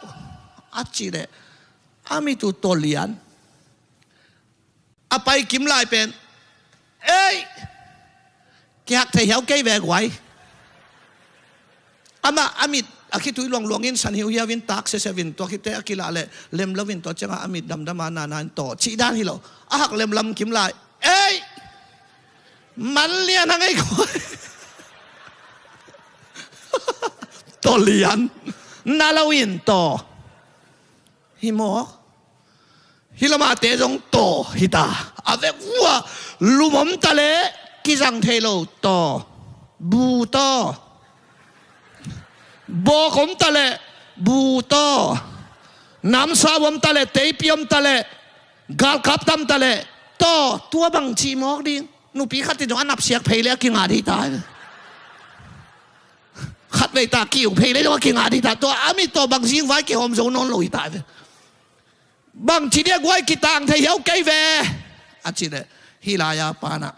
a cih leh a mit uh tawlian. A pai kim lai pen, ei, kihak thei hiau kei ve guai. Amah a mit a khitui luangluang in, san hiuhiau in, tak seseu in, tua khit teh a kilah leh lem lo in, tua ciangah a mit damdam a, nana in taw cih dan hi lo. A hak lem lam kim lai, ei, man lian hang ei guai. Taw lian, na lo in taw. Hi mawk. Hih lamahte zong taw hi ta. A vek vua, lum om ta leh kizang thei lo taw. Bu taw. Bawk om ta leh bu taw. Namsau om ta leh, teipi om ta leh, galkap tam ta leh taw. Tua bang cih mawk ding. Nupi khat in zong a napsiak phei leh a kinga dih ta. Khatvei ta kiu phei leh zong a kinga dih ta. Tua a mit taw bang zing vai kihawm zo nawn lo hi ta ve. Bang ci dia guai, kitang thei hiau kei ve, a cih leh, hih lai-a pan ah,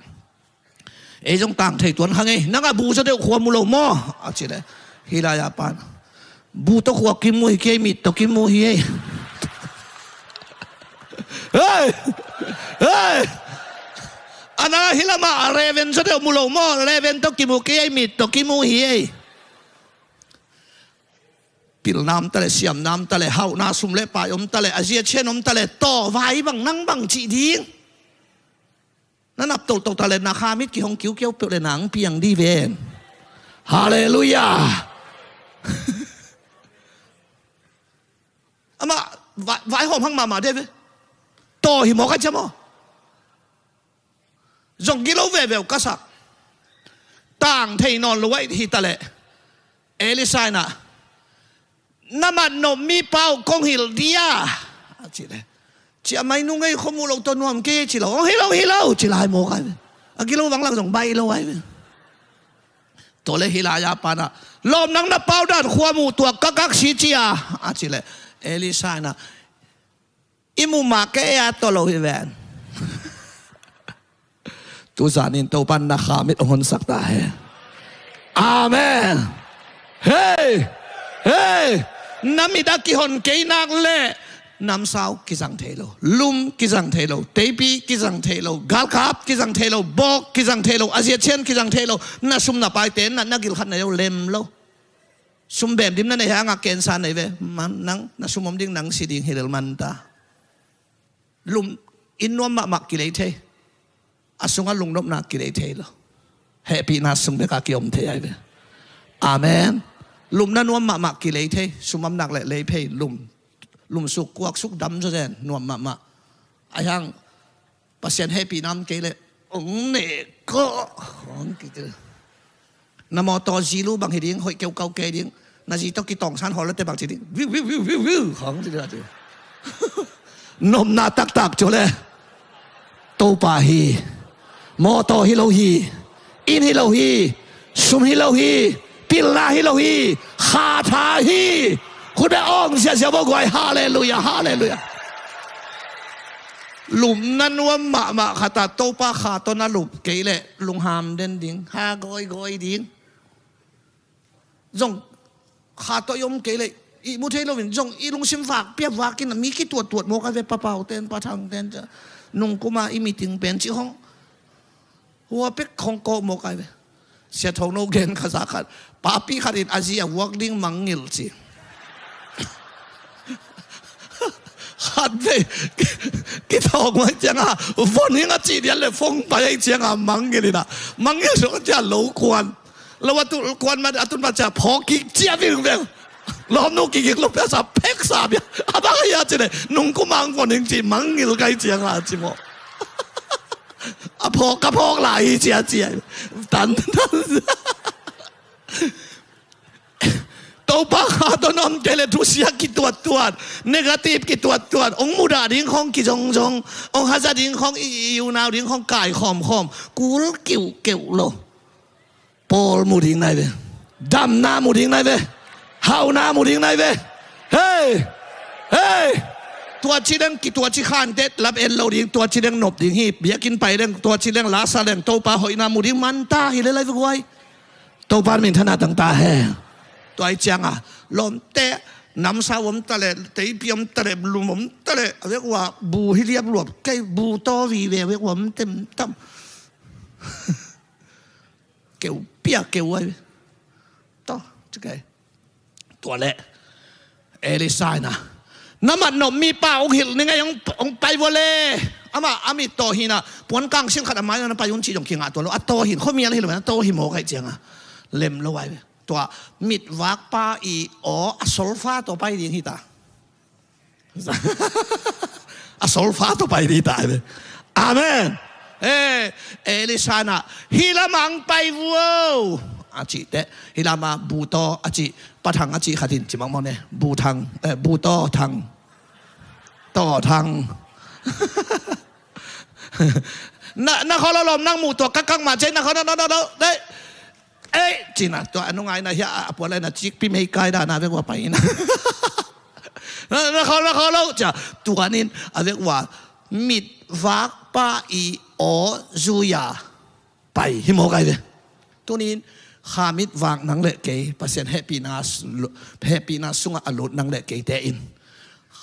ei zong tang thei tuan kha ngei, nang a bu zaw deuh khua mu lo maw, a cih leh, hih lai-a pan, bu tawh khua kimu hi kei, mit tawh kimu hi ei. Hei! Hei! A na hih lamah a reven zaw deuh mu lo maw, reven tawh kimu kei ei, mit tawh kimu hi ei. Pilna om ta leh, siamna om ta leh, hauhna, sum le pai om ta leh, a zia cian om ta leh, taw vai bang, nang bang cih ding. Na nap toto ta leh na kha mit kihong kiukiau peuh leh nang piang dih ven. Halleluiah. Amah vai, vaihawm hang mahmah dih ve. Taw hi mawk a cia maw. Zong gilo veve uh ka sak. Tang thei nawn lo a hi ta leh, Elisha in ah, na mat nop mipa uh kong hilh dia, a cih leh, ciah mai nung ei, khuamuh lo tawh nuam kei ci lo. Ong hi lo, hi lo ci lai mawk ai ve. A gilo vang lak zong baih lo ai ve. Tua leh hih lai-a pan ah, lawm, nang na pau dan khuamuh tuak ka kaksi cia, a cih leh, Elisha in ah, i muh mah kei a tawh lo hi ven. Tuzan in Topan na kha mit hong honsak ta hen. Amen. Hei! Hei! Na mit a kihon kei nak leh namsau kizang thei lo, lum kizang thei lo, teipi kizang thei lo, galkap kizang thei lo, bawk kizang thei lo, a zia cian kizang thei lo, na sum na paite na, na gil khat na yo lem lo. Sum bem dim na nei hangah kensa nei ve. Man, nang na sum om ding, nang si ding hi lel man ta. Lum in nuam mahmah kilei thei. A sungah lungnopna kilei thei lo. Hehpihna sung bekah kiom thei ai ve. Amen. Lumna nuam mahmah kilei thei. Sum om nak leh lei phei lum. Lum suk kuak suk dam zawzen nuam mahmah. Ai hang Pasian hehpihna om kei leh, ong ne ko, ong kiti. Na mawtaw zi lu bang hi ding, hoih keukau kei ding. Na zi tawh kitawngsan hawl late bang ci ding. Viu, viu, viu, viu, viu, ong ci ding. Nopna taktak cu le. Topa hi. Mawtaw hi lo hi. Inn hi lo hi. Sum hi lo hi. Pilna hi lo hi. Kha tha hi. Khut beh awng ziahziah baw guai. Halleluiah, halleluiah. Lumna nuam mahmah khat ah Topa kha tawh na lup kei leh lungham den ding, ha gawigawi ding. Zong kha tawh i om kei leh i mu thei loin zong i lungsim vak pia vakin a mi kituattuat mawk a ve. Papau ten, pathang ten, nungkuma i meeting pen cih hong hua pek hong kawk mawk ai ve. Sia Thongno gen kha za khat. Papi khat in a zi a vuak ding mangngilh ci. Khat vei kitawng mai cianga von hing a cih dian le fong pai ai cianga mangngilh ina. Mangngilh sung cia lo kuan. Lo a tu kuan ma a tun ma cia phawk kik cia vingveng. Lawmnu kigik lo pia sa phek sa bia. A bang a ia ci le nungkuma ang von hing ci mangngilh kai cianga ci maw. A phawk ka phawk lai hi cia cia. Tan tan. Topa kha tawh na om kei leh thusia kituattuat, negative kituattuat, ong mudah ding khawng kizongzong, ong haza ding khawng, i, i unau ding khawng kaikhawmkhawm, kul kiuhkeuh lo. Paul mu ding nai ve. Damna mu ding nai ve. Hauhna mu ding nai ve. Hei! Hei! Tua ci deng ki, tua ci khantet lap en lo ding, tua ci deng nop ding hi. Biakinn pai deng, tua ci deng lasa deng, Topa hoihna mu ding manta hi le lai ve guai. Topa min thana tang ta he. Tua i cianga lawmte namsau om taleh, teipi om taleh, lum om taleh, a vek ua bu hi liap luap kei, bu taw vive, a vek ua om tem tam. Keu pia keu ai. Taw, ci kei. Tua leh Elisha ina, na mat nop mipa hong hilh ning ei, hong, hong pai vua le. Amah a mit taw hina, puan kangsil khat a mai na pai un ci zong kingah tua lo. A taw hin, khuamial hi lo, a taw hi mawk ai cianga lem lo ai ve. Tua mitvakpa i aw a solfa tawh pai ding hita. A solfa tawh pai ding hita ai ve. Amen. Eh, Elisha ina, hih lamah hong pai vuo a cih teh, hih lamah bu taw a cih, pa thang a cih khat in ci mawkmawk ne. Bu thang, eh, bu taw thang. Taw thang. Na, na khaw lo lawm, nang muh tua kakang mah cei, na khaw, na, na, na, na, na. Ei, cina, tua a nungai na hia, a puan lai na cikpi mei kai da na vek ua pai ina. Na, na khaw, na khaw lo, cia, tuanin a vek ua mitvakpa i aw zuia pai hi mawk ai ve. Tunin kha mit vak nang le kei, Pasian hehpihna, hehpihna sungah a lut nang le keite in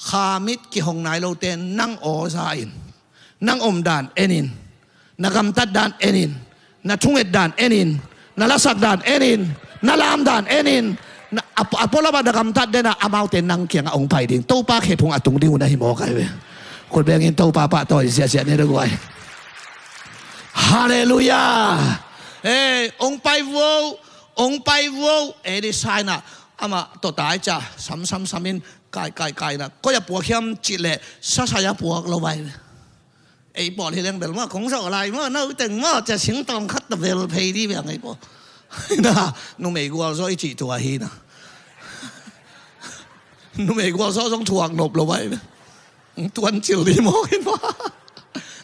kha mit kihong nai lote nang aw za in, nang omdan enin, na gamtat dan enin, na thunget dan enin, na lasak dan enin, na lam dan enin, na, a, a pualamah na gamtat dena amaute nang kiangah hong pai ding. Topa khephung a tung ding uh na hi mawk ai ve. Khut bengin Topa pahtawi ziahziah ni lo guai. Halleluiah. Eh, hong pai vuo, hong pai vuo. Elisha ina amah tawh tai cia, sam, sam, sam in kai, kai, kai ina, koi a puak hiam cih leh sasai a puak lo vai. Ei pawl hi leng bel maw, kong zawh lai maw, no teng maw, cia singtawng khat ta bel phei di beng ei pawl. Na, numei gualzawh i cih tua hi na. Numei gualzawh zong thuak nop lo vai. Tuan cil di mawk in maw.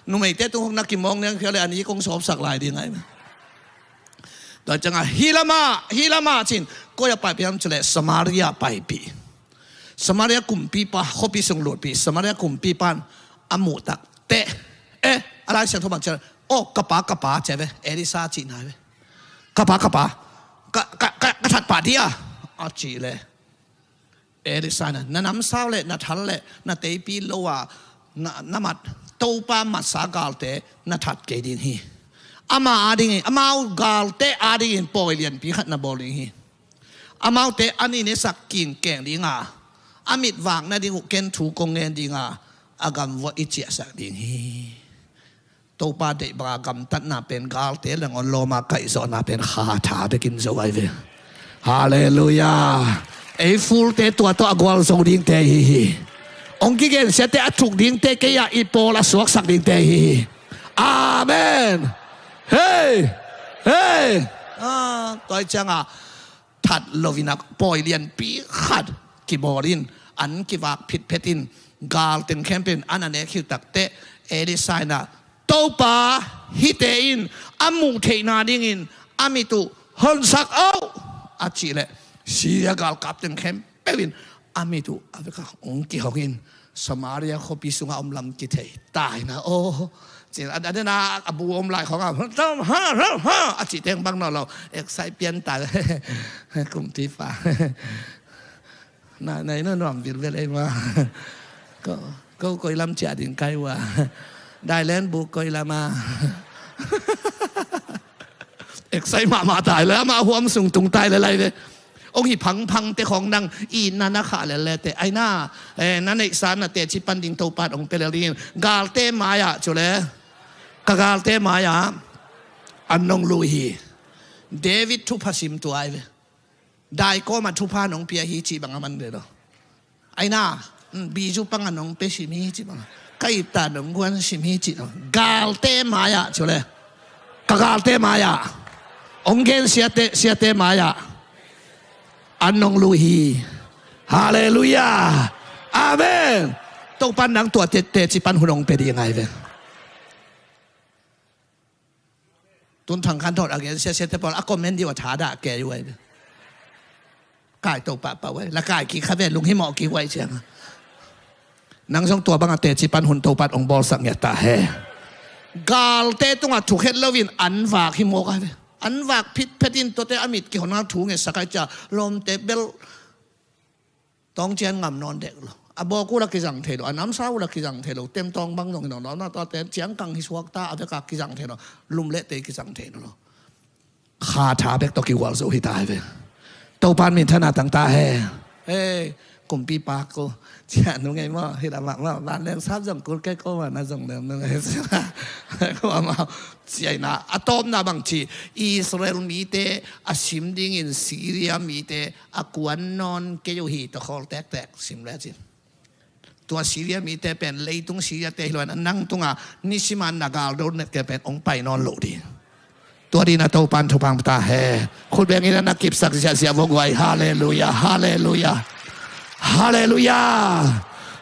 Numeite tung hong na kimawk niang khia le an i kong sawpsak lai ding ai. Tua cianga hih lamah, hih lamah cin, koi a paipih hiam cih leh Samaria paipih. Samaria kumpipa, khuapi sung lutpih, Samaria kumpipa in a muh tak teh, eh, a Lai Siangtho bang cia, oh, ka pa, ka pa, cia ve, Elisha cihna ve. Ka pa, ka pa, ka, ka, ka, ka that pah dia, a cih leh Elisha ina, na namsau le, na thal le, na teipi lo a, na, na mat, Topa matsa galte na that kei ding hi. Ama a dingin, amau galte a dingin pawi lianpi khat na bawl ding hi. Amaute an i nesak kingkeng dinga, a mitvak nading uh ken thu kong ngen dinga, a gam vuah i ciahsak ding hi. Topa deih banga gamtatna pen galte le ngawn lawma kaihzawhna pen kha tha bekin zo ai ve. Halleluiah. Ei fulte tua tawh a gualzo dingte hi hi. Hong kigensiate a thuk dingte kei ah i pawl a suaksak dingte hi hi. Amen. Hei. Hei. Ah, tua i cianga that loin a pawi lianpi khat kibawl in, an kivak phitphet in, gal teng khempeuh in an a nek khit takteh, Elisha ina, Topa, hihte in a muh theihna dingin a mit uh honsak o, a cih leh, Syria galkap teng khempeuh in a mit uh a vekah hong kihong in, Samaria khuapi sungah om lam kithei. Taina aw. Cin a, a dena a bu om lai khawngah ha, ha, ha, a cih teng bang nawn lo. Eksai pian ta. Kumpipa. Na, na ina nuam vilvel ei ma. Ko, ko koi lam ciah ding kai ua. Dailen bu koi lama. Eksai mahmah tai le, ama huam sung tung tai le lai ve. Ong hi phangphang te khawng nang i na na khah lel le te. Ai na, eh, na neihsa na teci pan ding Topa in ong pia lel dingin. Galte mai-ah cu le. Ka galte mai-ah an nong lui hi. David thupha sim tuai ve. Daikawm ah thupha nong pia hi cih bang a man ve lo. Ai na, mm, bizu pang a nong pe sim hi cih bang. Ka ipta nong guan sim hi cih lo. Galte mai-ah cu le. Ka galte mai-ah. Ong gen siate, siate mai-ah. An nong lui hi. Halleluiah. Amen. Topa in nang tua te, teci pan hun ong pe ding ai ve. Tun thang khan thawt a gen siasiate pawl a comment dih uh a thadah kei uh ai ve. Kai to pahpah uh ai. La kai kik kha ve, lunghimawh kik uh ai ciang. Nang zong tua bangah teci pan hun Topa in ong bawlsak ngiat ta hen. Galte tungah thukhet loin an vak hi mawk ai ve. An vak phitphet in tuate a mit kihon a thu ngetsak a, cia lawmte bel tawng cian ngam nawn dek lo. A bawk uh la kizang thei lo, a namsa uh la kizang thei lo, temtawng bang zong hi nawn lo, na tuate ciangkang hi suak ta, a vek a kizang thei lo, lum le tei kizang thei lo. Kha tha bek tawh kigual zo hi ta hi ve. Topa'n minthanna tang ta hen. Hei, kumpipa ko, cia nu ngei maw, hi lamah maw, vanleng sap zong kul kei ko mah na zong lem nu ngei. Ko amau ciaina a tawpna bang ci, Israel mite a sim dingin Syria mite a kuan nawn kei uh hi, tawh khawl tektek sim le cin. Tua Syria mite pen leitung Syria-te hi lo in, a nang tungah nisim a na gal do netkei pen hong pai nawn lo ding. Tua dingin a Topa'n thupha pia ta hen. Khut beng in a na kipsak ziahziah vua guai. Halleluiah, halleluiah, halleluiah,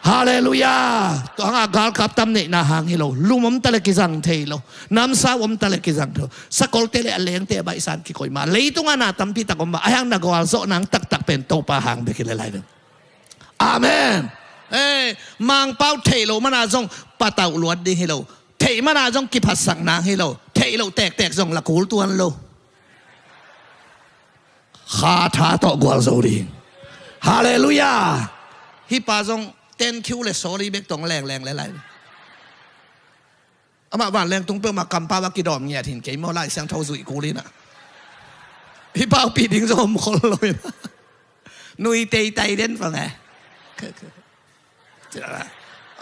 halleluiah. Tua hangah galkap tam neihna hang hi lo, lum om ta le kizang thei lo, namsau om ta le kizang thei lo, sakolte le a lengte a baihsa-in kikoih mah, leitungah na tampi tak om mah, ahi hang na gualzawh nang taktak pen Topa hang bek hi le lai ve. Amen. Ei, Mangpau theih loh mana zong patauh luat ding hi lo. Theih mana zong kiphatsak nang hi lo. Theih loh tektek zong la kul tuan lo. Kha tha tawh gualzo ding. Halleluiah. Hih pa zong thank you le sorry bek tawh hong lengleng le lai. Amah vanleng tung peuhmah kampau a kidawm ngiat hi in, kei maw, Lai Siangtho zuih kul in ah. Hih pa upih ding zong om khol lo in ah. Nui teitai den pang e.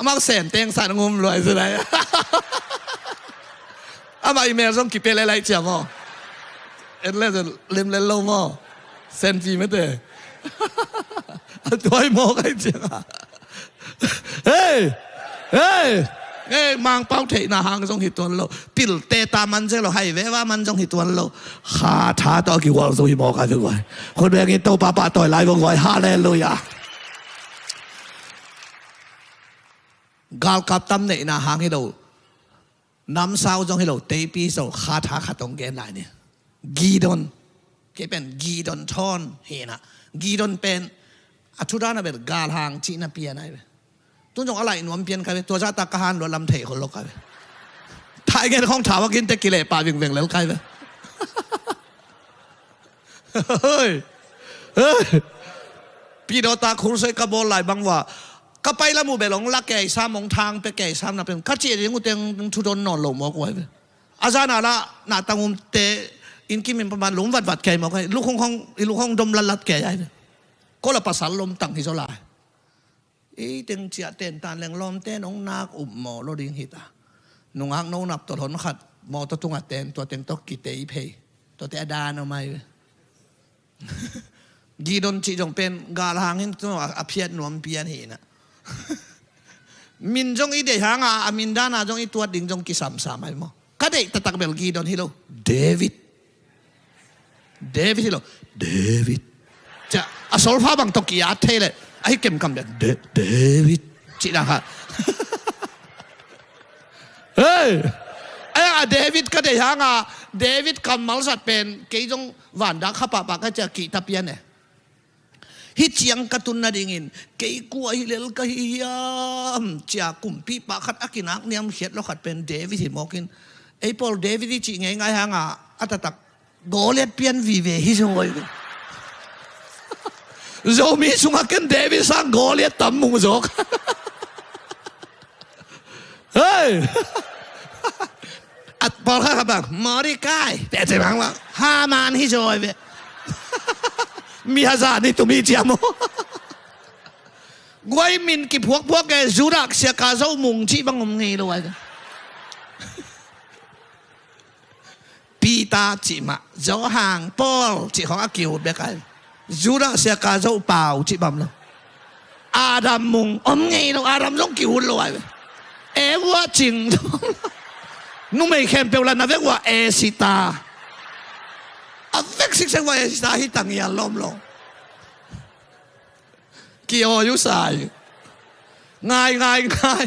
Amah sem teng san ngum luai zia lai. Amah email zong kipia le lai cia maw. En le zia lim le lo maw. Sen pi mete. A tuai maw kai cia. Hei! Hei! Hei, Mangpau theihna hang zong hi tuan lo. Pilte ta man zia lo, hai veva man zong hi tuan lo. Kha tha tawh a kigualzo hi maw kai ve guai. Khut beng in Topa pahtawi lai vong guai. Halleluiah. Galkap tam neihna hang hi lo. Namsau zong hi lo, teipi zo, kha tha khat hong gen lai ni. Gideon. Kei pen Gideon thawn hi in ah. Gideon pen a thu dan a bel galhang cihna pian ahi ve. Tun zong a laih nuam pian kai ve. Tua zahtak ka han luat lam thei khol lo kai ve. Thai ngen khawng thau a kinte kileh pah vingveng lel kai ve. Hei. Hei. Pidawta khulsoi ka bawl lai bang uh ah, ka pai lam uh bel hong la kei sam, hong thang pia kei sam na pen ka cih ding uh teng thu don nawn lo mawk uh ahi ve. A zan a lah na tang umte inn kim in paman lum vatvat kei mawk ahi. Lukhong hong, i lukhong dom latlat kei ahi ve. Ko la pasal lom tang hi zaw lai. Ei teng ciah tentan leng lawmte nong nak up mawh lo ding hi ta. Nungak no nap tawh hon khat mawtaw tungah ten, tua teng tawh kitei phei. Tuate a dan om ahi ve. Gideon cih zong pen galhang hin tua a phiat nuam pian hi in ah. Min zong i deih hanga a min dana zong i tuat ding zong kisamsam ahi maw. Ka deih taktak bel Gideon hi lo. David. David hi lo. David. Cia, a solfa bang tawh ki-at thei leh ahi kemkam dek. Da-, David. Cih dah kha. Hei. Ai, a David ka deih hanga David kammal zat pen kei zong vandak kha pahpah ka cia kihta pian e. Hih ciang ka tun nadingin kei kua hi lel ka hi hiam, cia kumpipa khat a kinak niamkhiat lo khat pen David hi mawkin. Ei pawl David i cih ngeingai hanga a taktak Goliat pian vive hi zaw hi. Zomi sungah ken David sang Goliat tam mung zawk. Hei! A pawlkhat kha bang Mordecai peh cei bang bang Haman hi zaw hi ve. Mi hazat ni tumi cia maw. Guai min kiphuakphuak e, Judah siaka zo mung cih bang om ngei lo ahi ve. Peter cih mah, Johan, Paul cih khawng a ki-ut bek ahi. Judah siaka zo pau cih bang lo. Adam mung om ngei lo, Adam zong ki-ut lo ahi ve. Eva cing. Numei khempeuh lah na vek uh ah Esita. A vek siksek uh ah Esita hi ta ngial lawm lo. Ki-awi uh sa hi. Ngai, ngai, ngai.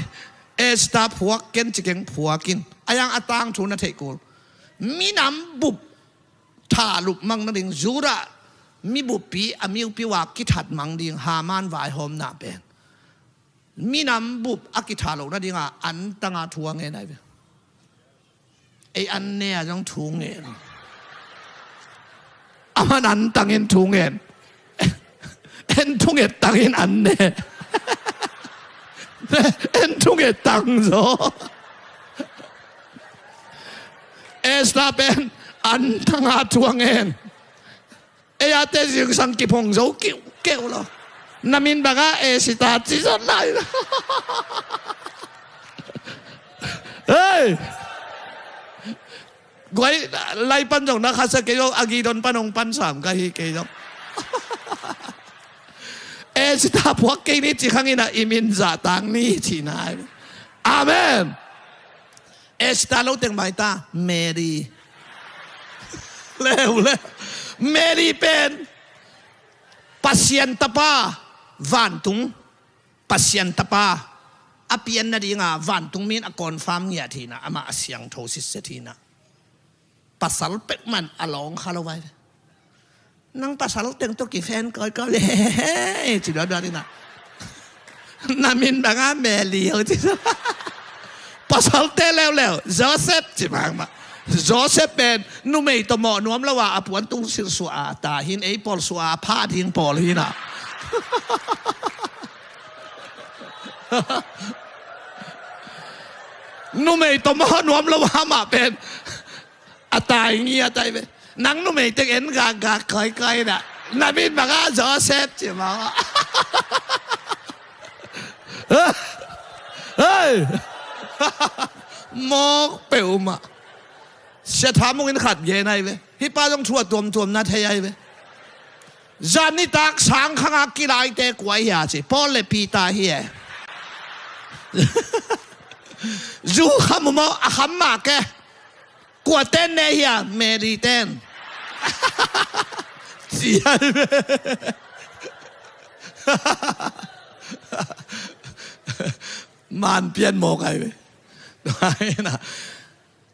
Esita phuak ken ci keng, phuak in. A yang a tangthu na theih kul. Minam bup thahlup mang nading Judah mibuppi a miupi uh a kithat mang ding Haman vaihawmna pen minam bup a kithah loh nadinga an tanga thu a ngen ahi ve. Ei an ne a zong thu ngen. Aman an tangin thu ngen. En thunget tangin an ne. En thunget tang zaw. Esther pen an tanga thu a ngen. Ei-ate zingsang kiphong zo kiukiu lo. Na min banga Esther ci zot lai. Hei! Guai, lai pan zong na khasia kei zong, a Gideon pan hong pan sam ka hi kei zong. Esther phuak kei ni ci khangin ah i min zahtang ni ci nai. Amen. Esther lo teng mai ta, Mary. Leuleu. Mary pen Pasian tapa, vantung Pasian tapa a pian nadinga vantung min a confirm ngiat hinah, amah a siangtho sitset hinah. Pasal pek man a lawng kha lo vai. Nang pasal teng tawh kifan kawikawi le ci duaduat inah. Na min banga Mary ho ci. Pasalte leuleu Joseph ci mahmah. Joseph pen numei tawh mawh nuam lo a, a puan tung silh suah a ta hin, ei pawl suah a pha ding pawl hinah. Numei tawh mawh nuam lo a, amah pen a tai ngiat ai ve. Nang numei teng en gakgak kawikawi na. Na min banga Joseph ci mawk. Hei! Mawk peuhmah. Sia Tha Mung in khat gen ai ve. Hih pa zong thu a tuamtuam na thei ai ve. Zan nitak sang khanga kilaite kua hia ci, Paul le Peter hi e. Zu kham uh maw, a kham mah ke. Kua ten ne hia, Mary ten. Ci ai ve. Man pian mawk ai ve.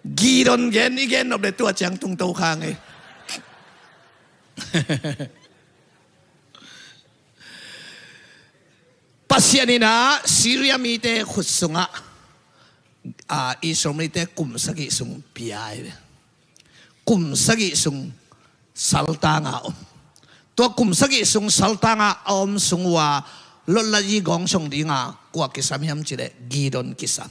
Gideon gen i gen nop le tua ciang tungto khang ei. Pasian inah Syria mite khut sungah, a, Israel mite kum sagih sung pia ai ve. Kum sagih sung saltanga om. Tua kum sagih sung saltanga a om sung uh a lotlatyi gawngsong dinga kua kisam hiam cileh Gideon kisam.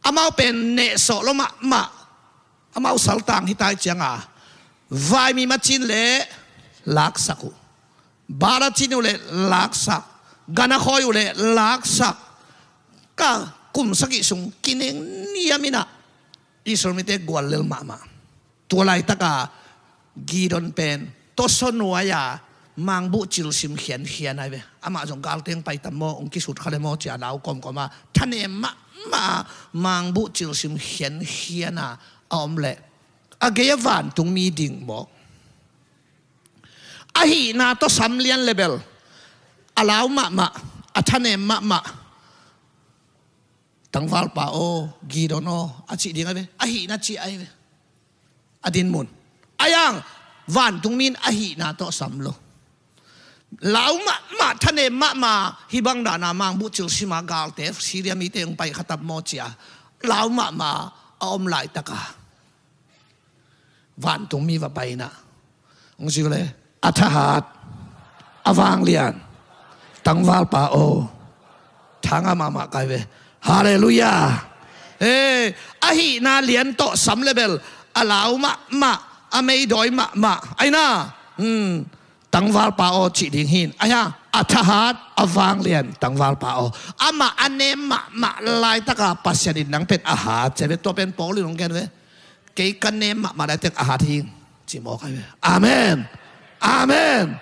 Amau pen nehsawh lo mahmah. Amau saltang hita i cianga vaimi macin le laksak uh, bala cin uh le laksak, gana khawi uh le laksak. Ka kum sagih sung kineng niam inah Israel mite guallel mahmah. Tua laitaka Gideon pen tawsaw nuai-a mangbuh cilsim khiankhian ai ve. Amah zong galteng paitam maw, ung kisut kha le maw cia lau kawmkawma thanem mahmah a mangbuh cilsim khiankhiana a om leh a gei a vantung mi ding mawk. A hihna tawh sam lian lebel a lau mahmah, a thanem mahmah. Tangvalpa aw, Gideon aw a cih ding ai ve. A hihna cih ai ve. A dinmun a iang vantung min a hihna tawh sam lo. Lau mahmah, thanem mahmah, hih bang dana mangbuh cilsima galte Syria mite hong pai khatap maw cia lau mahmah a om laitaka vantung mi va paina hong si le a thahat, a vanglian, tangvalpa aw, thanga mahmah kai ve. Halleluiah. Hei, a hihna lian tawh sam lebel a lau mahmah, a meidawi mahmah aina. Hmm. Tangvalpa aw cih ding hin a hia, a thahat, a vanglian tangvalpa aw. Amah a nem mahmah laitaka Pasian in nang pen a hat cia ve. Tua pen Paul in hong gen ve. Kei ka nem mahmah laitak a hat hi, ci mawk ai ve. Amen. Amen.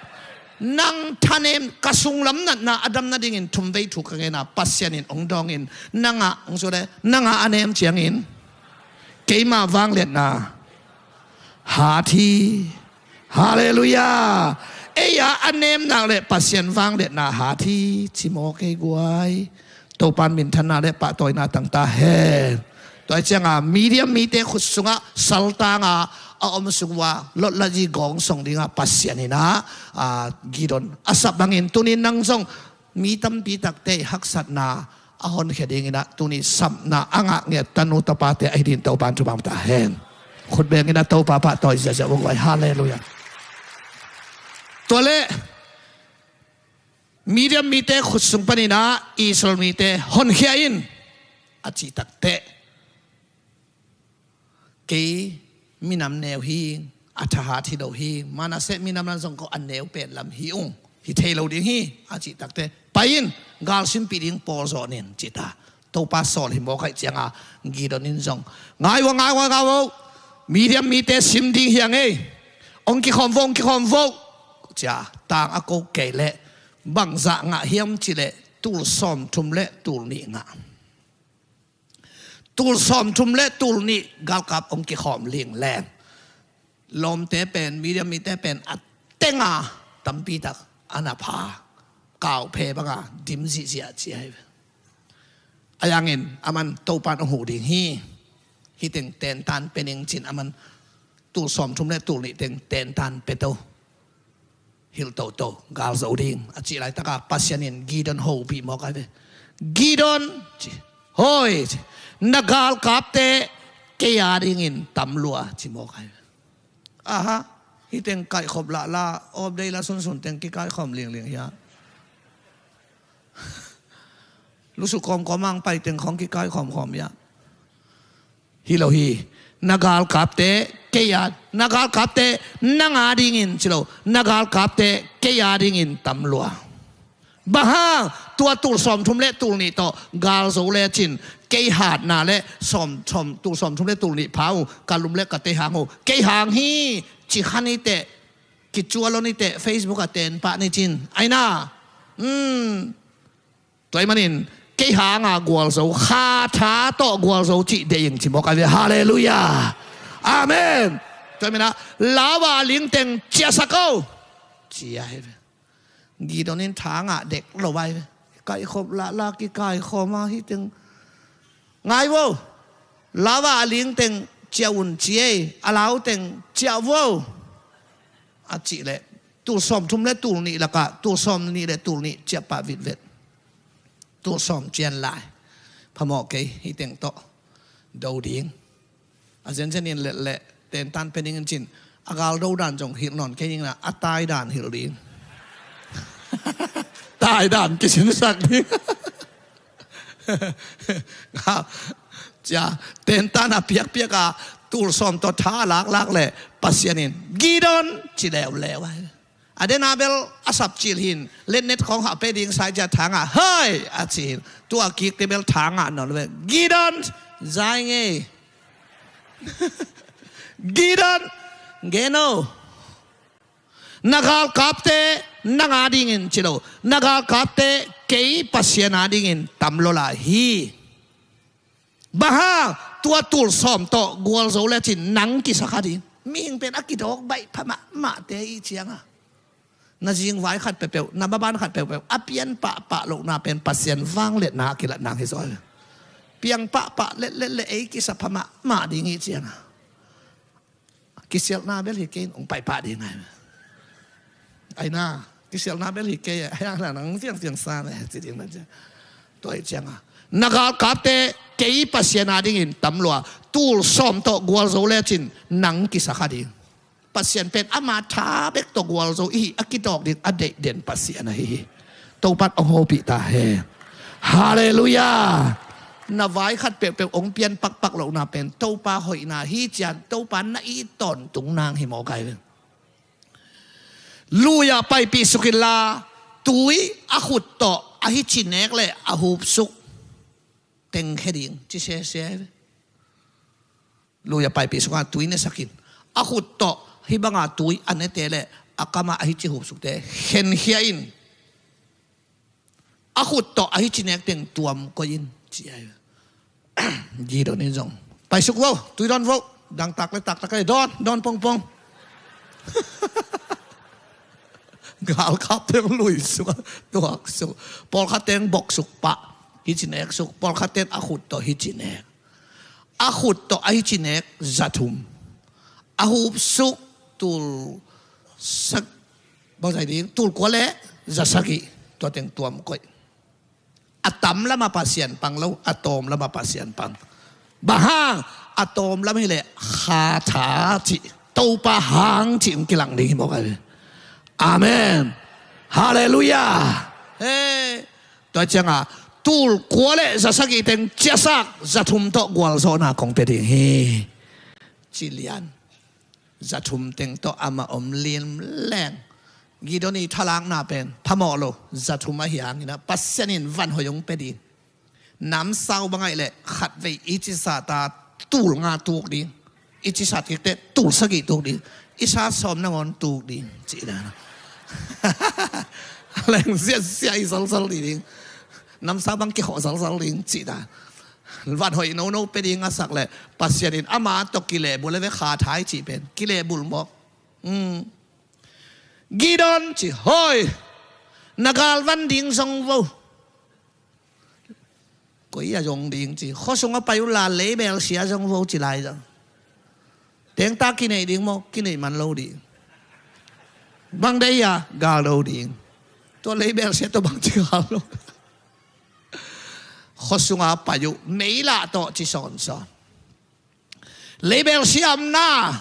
Nang thanem ka sunglam natna a dam nadingin thumvei thu ka gena Pasian in hong dawngin nangah hong sule, nangah a nem ciangin keima vangliatna hat hi. Halleluiah. Ei-a a nemnak le Pasian vangliatna hat hi, ci mawk ei guai. Topan minthanna le pahtawina tangta hen. Tua cianga Midian mite khut sungah saltanga a om sung uh a lotlatyi gawngsong dinga Pasian inah, a, Gideon a sap bangin tunin nang zong mi tampi takte i haksatna a honkhia dinginah tuni sapna a ngah ngiat tanu tapate ahi din Topan thupha ta hen. Khutbeng inah Topa pahtawi ziahziah vung vai. Halleluiah. Tua leh Midian mite khut sung panin ah Israel mite honkhia in a cih takteh, kei minam neu hi, a thahat hi lo hi, Manasseh minam lam zong ko a neu pen lam hi ung, hi thei lo ding hi a cih takteh, pai in, galsimpih ding pawl zawh nin ci ta. Topa sawl hi mawk ahih cianga Gideon in zong, ngai vo, ngai vo, ngai vo, Midian mite sim ding hi a ngei, ong kikhawm vo, ong kikhawm vo, cia tang a ko kei leh bangzah ngah hiam cih leh tul sawmthum le tul nih ngah. Tul sawmthum le tul nih galkap ong kikhawm lingleng. Lawmte pen, Midian mite pen a tenga tampi tak a na pha, kauphe banga dim zihziah ci ahi ve. A yangin aman Topan ong huh ding hi. Hih teng tentan pe ning cin aman tul sawmthum le tul nih teng tentan pe to. Hilh toto, gal zo ding a cih laitaka Pasian in Gideon hopih mawk ahi ve. Gideon ci, hoi ci, na galkapte kei a dingin tam lua ci mawk ahi ve. Aha, hih teng kaihkhop lahla, awpdei la sunsun teng kikaihkhawm lingling hia. Lusuk kawmkawm ang pai teng khong kikaihkhawmkhawm hia. Hi lo hi. Na galkapte kei a, na galkapte nang a dingin ci lo, na galkapte kei a dingin tam lua. Bang hang, tua tul sawmthum le tul nih tawh gal zo lecin kei hatna le sawm, sawm, tul sawmthum le tul nih pha uh, ka lum le ka tei hang uh, kei hang hi, ci kha ni teh, kicual lo ni teh, Facebook ah ten pah ni cin. Aina. Hmm. Tua ahih manin kei hanga gualzo, Kha tha tawh gualzo cih deih ing ci mawk ahi ve. Halleluiah. Amen. Tua ahih manin ah, lava a ling teng ciahsak o ci ahi ve. Gideon in tha ngah dek lo ahi ve. Kaikhop lahla kikaikhawm a hih teng ngai vo. Lava a ling teng ciah un ci ei, a lau teng ciah vo a cih leh tul sawmthum le tul nih lakah tul sawmnih le tul nih ciah pah vitvet. Tul sawm cian lai. Phamawh kei, hih teng tawh do ding. A zenzen in letleh tentan pe ning in cin, a gal do dan zong hilh nawn kei ning na, a tai dan hilh ding. Tai dan kisinsak ding. Cia, tentan a piakpiak a tul sawm tawh tha laklak leh Pasian in Gideon ci leuleu ahi. A den a bel a sapcil hin, letnet khawng hah pe ding sai cia tha ngah, hoi a ci hin. Tua kikte bel tha ngah nawn lo ve. Gideon, zai ngei. Gideon, gen o. Na galkapte nang a dingin ci lo, na galkapte kei Pasian a dingin tam lua lai hi. Bang hang, tua tul sawm tawh gualzo lecin nang kisa kha ding. Mihing pen a kidawk baih pha mahmahte i cianga, na zingvai khat peuhpeuh, na maban khat peuhpeuh a pian pahpah lohna pen Pasian vangliatna a kilat nang hi zaw. Piang pahpah letlet le ei kisa pha mahmah ding i cianga, kisialhna bel hi kei in, hong paipah ding ahi. Aina, kisialhna bel hi kei e, aina nang fiangfiang sa ne ci ding na cia. Tua hi cianga, na galkapte kei Pasian a dingin tam lua, tul sawm tawh gualzo lecin nang kisa kha ding. Pasian pen ama tha bek tawh gualzo ihi a kidawk ding a deih den Pasian ahi hi. Topan hong hopih ta hen. Halleluiah. Na vai khat peuhpeuh hong pian pakpak lohna pen Topa hoihna hi cian, Topa na it tawntung nang hi mawk ahi ve. Lui-ah paipih suk inla, tui a khut tawh a hici nek le a hupsuk tengkhia ding ci sese ahi ve. Lui-ah paipih sukah tui nesak in, a khut tawh hih banga tui a nete le a kamah a hici hupsukte khenkhia in, a khut tawh a hici nek teng tuam koih in ci ahi. Gideon in zong, paisuk vo, tui dawn vo, dangtak le taktak ahi, dawn, dawn pongpong. Galkap teng lui suk, tuak suk. Pawlkhat teng bok suk pah, hici nek suk. Pawlkhat teng a khut tawh hici nek. A khut tawh a hici nek za thum. A hupsuk tul sak, bangzah ding, tul kua le za sagih, tua teng tuam koih. A tam lama Pasian pang lo, a tawm lama Pasian pang. Bang hang, a tawm lam hileh Kha tha cih, Topa hang cih hong kilang ding hi mawk ahi ve. Amen. Halleluiah. He. Tua ciangah tul kua le za sagih teng ciahsak, za thum tawh gualzawhna kong pia ding hi. Ci lian. Za thum teng tawh amah om limleng. Gideon i thalakna pen phamawh lo, za thum ahi hanginah Pasian in van hoih hong pia ding. Namsau bang ahih leh khatvei i cisat a tul nga tuk ding. I cisat kik teh tul sagih tuk ding. I sat sawm nangawn tuk ding, cihna. Leng ziahziah i zalzal ding. Namsau bang kikhawh zalzal ding, cihna. Van hoih nono pia ding a sak leh Pasian in ama tawh kilehbulh le ve, kha thai cih pen kilehbulh mawk. Hmm. Gideon ci, hoi, na galvan ding zong vo. Koi a zong ding ci, khua sungah pai uh la, leibel sia zong vo ci lai zong. Tengta kineih ding maw, kineih man lo ding. Bang deih a, gal lo ding. Tua leibel sia tua bang ci gal lo. Khua sungah pai uh, meilah tawh ci sawnsawn. Leibel sia om na.